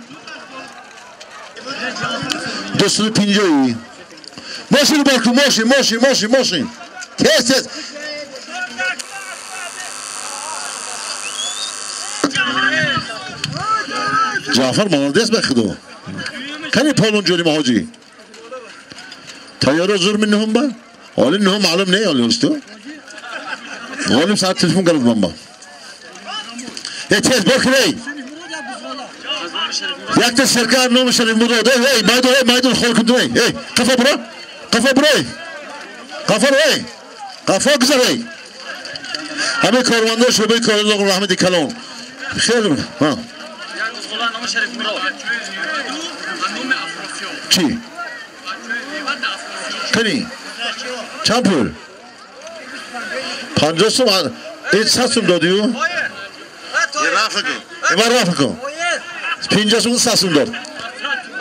250. Мошин бор кун, мошин, мошин, мошин, мошин. Тез, тез. Ҷаъфар молодец ба худо. Кани полон ҷони маҳоҷи? Тайёра зур ми нуҳум ба? Оли нуҳум маълум не оли усту. Ғолиб саат телефон кард ман ба. Е тез бор кун эй. Якта серкар номи Шариф Мурод. Эй, эй, майдон, эй, майдон хол кун эй. Эй, қафо буро. Қафо буро эй. Қафо эй. Қафо гузар эй. Ҳамаи корвандор шӯъбаи корвандор раҳмати калон. Хеле ҳа. Чӣ? Кани? Чанд пул? 50 сом, 100 сом додию? Ва рафт кун. 50 сом 100 сом дод.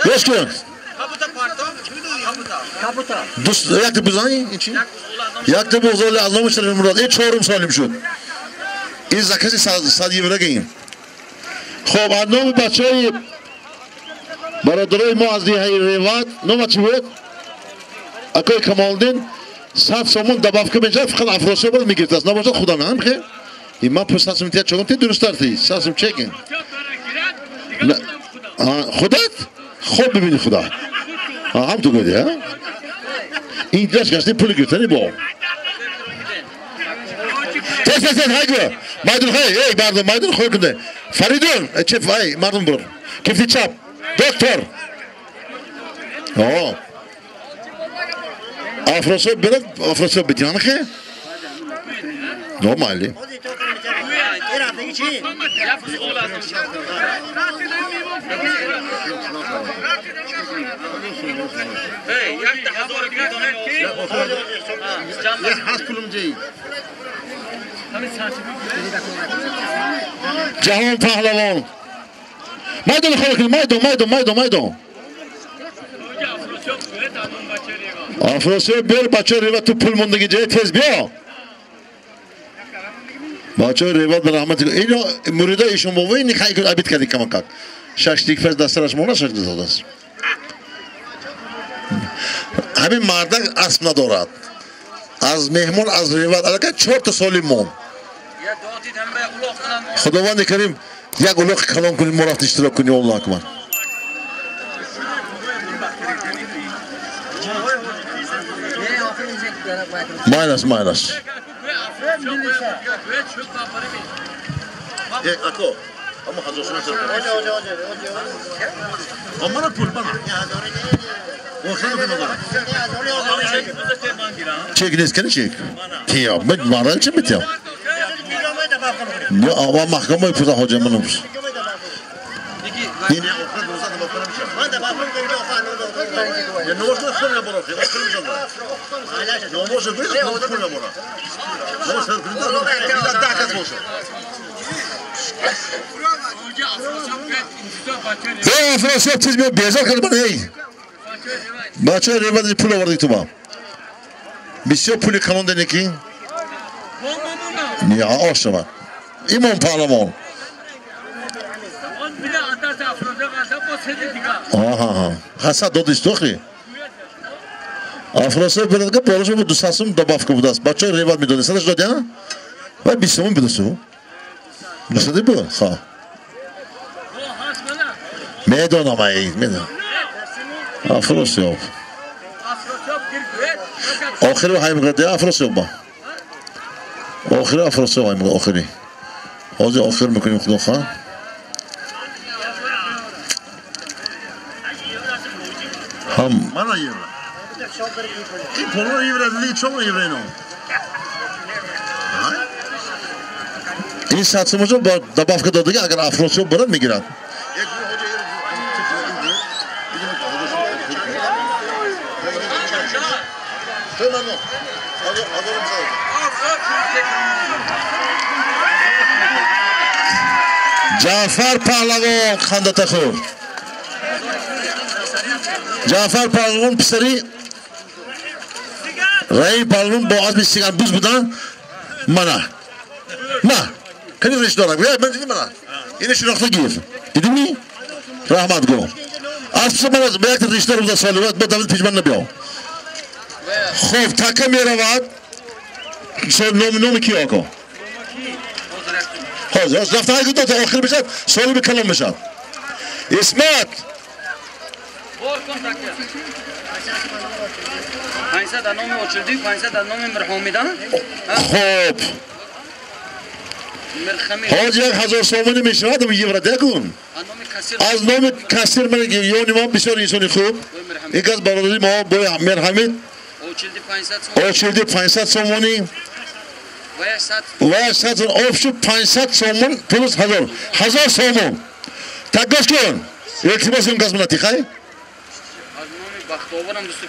Гӯш кун. Якта бузани? Ин чӣ? Якта бузоли аз номи Шариф Мурод. Ин чорум солим шуд. Ин закази 100 евро гирем. Хоб, аз номи бачаҳои бародарои мо аз деҳаи Реват, нома чӣ буд? Акои Камолиддин 100 сомон добавка мешавад, фақат Афросиёб боз мегирифтааст. Набошад худам ҳам хе. И ман пул 100 сом тия чогон ти дурусттар ти. 100 сом чекин. Худат? Хоб бибини худо. Ҳам ту гӯди, ҳа? Ин дилаш гашти пули гирифтани бо. Тез, тез, тез, хайгу. Майдон хай, эй, мардум, майдон хой кунде. Фаридун, чеф, ай, мардум бур. Кифти чап. Доктор. О. Афросиёб берад, Афросиёб битян хе? Нормали. Ҷаҳон паҳлавон. Майдон холӣ кунед, майдон, майдон, майдон, майдон. Афросиёб бер, бачаи Реват, ту пул мондагӣ ҷае тез биё. Бачаи Реват ба раҳмати ино мурида ишон бобо ини хай кун абид кардӣ камакак. Шаштик фаз дастараш мона шаш додааст. Ҳамин мардак асп надорад. Аз меҳмон аз Реват аллакай 4 та соли мон. Худованди карим як улоқи калон кунед, мо рафт иштирок кунем, Аллоҳ акбар. Майлаш, майлаш. Ако, ама ҳазор сомон чаро? Мана пул, мана. Чек нест, кани чек? Тия, мен марал чи метиям? Не, ава маҳкама пуса ҳоҷа мана пус. Не, охир дуза добавка намешавад. Я не можно пул набора, охир мешавад. Не может быть, пул набора. Может, да, кас бошад. Эй, Афросиёб тез биё, безор кард ман, эй. Бачаи Реват пул овардӣ ту ба. Бисёр пули калон дани ки? Не, ош шавад. Имон паҳлавон. Аҳа, ҳасад додиш тохи? Афросиёб берад, болош бо 200 сум добавка будааст. Бачаи Реват медонед, садаш додя? Вай 20 сум бидасу. Дусади буд? Ха. Медонам, ай, медонам. Афросиёб. Охири ҳай мегӯяд, Афросиёб ба. Охири Афросиёб ҳай мегӯяд, охири. Ҳозир охир мекунем, худо хоҳад. Ҳам Мана евро. Ин поло евро, дидӣ чом евро ино. Ин 100 сумошо бо добавка додагӣ, агар Афросиёб барад мегирад. Ҷаъфар паҳлавон хандатахӯр. Ҷаъфар паҳлавон писари Раим паҳлавон бо азми сиганбуз будан. Мана. Ма. Кани реш дорам. Я ман дидим мана. Ини шинохта гир. Дидими? Раҳмат гӯ. Аспса ман ба як ришдор буда соли ба давлат пешман набиё. Хоб, така меравад. Номи номи ки ако? Ҳозир, ҳозир рафта ҳай то охир мешавад, соли калон мешавад. Исмат. 500 дар номи Очилдӣ, 500 дар номи Мирҳомида. Хоб. Ҳозир 1000 сомонӣ мешавад, евро декун. Аз номи кассир ман ёни мо бисёр инсони хуб. Ин кас бародари мо бо Мирҳамид. Очилдӣ 500 сомонӣ. Ва 100 общий 500 сомон плюс 1000. 1000 сомон. Так гӯш кун. Илтимос кун газ منати хай?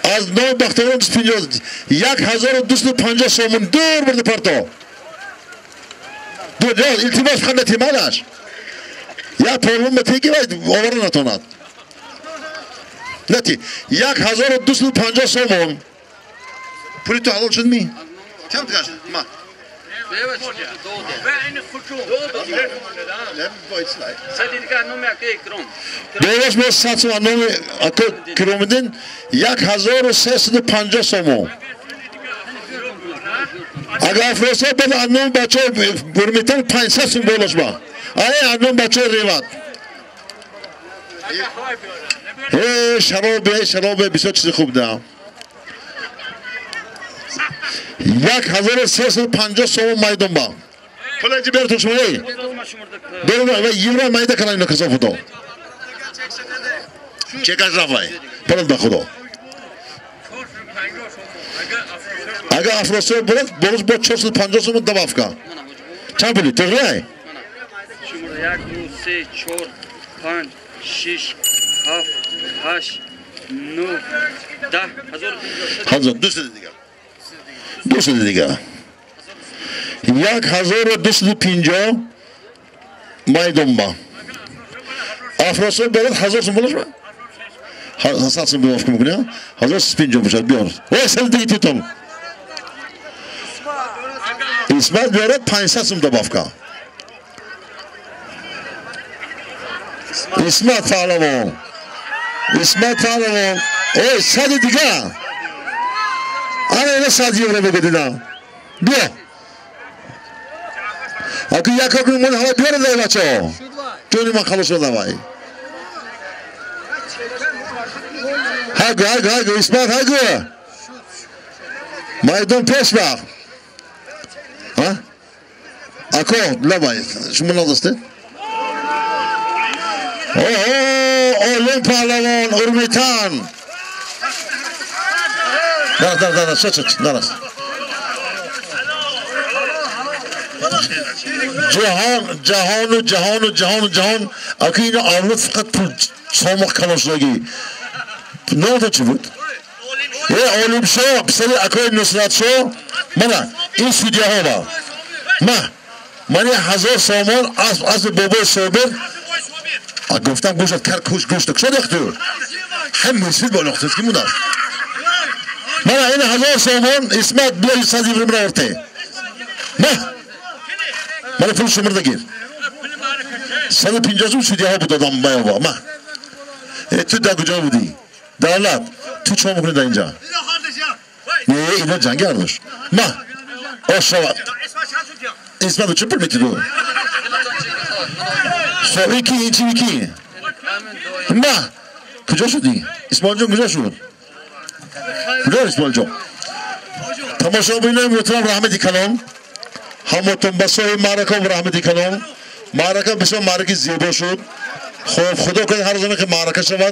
Аз номи Бахтоварам 250. 1250 сомон дур бурди парто. Дур, илтимос хандати малаш. Я полун метеги вай овара натонад. Нати 1250 сомон. Пули ту ҳалол шуд ми? Кам тигаш? Ма. Болош мо 100 сомон номи ако Киромиддин 1350 сомон. Агар Афросиёб бада аз номи бачаи Бурмитан 500 сум болош ба. Ай аз номи бачаи Реват. Э, шаробе, шаробе бисёр чизи хуб да. 1350 сомон майдон ба. Пула инҷа биёр шумо эй. Беру ва евро майда калан ина касофото. Чекаш рафай. Пулат ба худо. Агар Афросиёб бурад, боз бо 450 сомон добавка. Чанд пули? Туғри? 1, 2, 3, 4, 5, 6, 7, 8, 9, 10, 1000. 200 дига. 200 дига. 1250 майдонба. Афросиёб бурад 1000 сом болашма? 100 сом добавка мекунӣ? 1150 бошад, биёр. Ой, сад дига титом. Исмат биёрад 500 сом добавка. Исмат паҳлавон. Исмат паҳлавон. Ой, сади дига. Ана ина 100 евро мегӯдина. Биё. Аку як кор мон ҳава биёрад ай бачаҳо. Ҷони ман халос шуда вай. Ҳагу, ҳагу, ҳагу, Исмат ҳагу. Майдон пеш бах. Ҳа? Ако, лабай, шумо надостед? Оҳо, Олим паҳлавон, Урмитан. Нарас, нарас, нарас, шуд, шуд, нарас. Ҷаҳон, ҷаҳону, ҷаҳону, ҷаҳону, ҷаҳон. Аки ино авлод фақат пул сомоқ калон шудагӣ. Номатон чӣ буд? Олимшо, писари акои Нусратшо. Мана, ин судяҳо ба. Ма, мани 1000 сомон аз бобои Собир. Гуфтам гӯшт кар куш гӯшт кушод яхту. Ҳам мусид бо лохтас ки мудас. Мана ин 1000 сомон Исмат биё 100 евро меорте. Ма. Мана пул шумурда гир. 150 сом судяҳо буд одам баява. Ма. Ту дар куҷо будӣ? Давлат, ту чӣ мекунӣ дар инҷа? Не, ино ҷанги ардош. Ма. Ошава. Исмат чӣ пул метидӣ? Хоб, ин ки, ин чи, ки? Ма. Куҷо шудӣ? Исмоилҷон куҷо шуд? Куҷо Исмоилҷон? Тамошобинои муҳтарам, раҳмати калон. Ҳамотон ба соҳиби маърака раҳмати калон. Маърака бисёр маъраки зебо шуд. Хоб, худо кунад ҳар замон ки маърака шавад.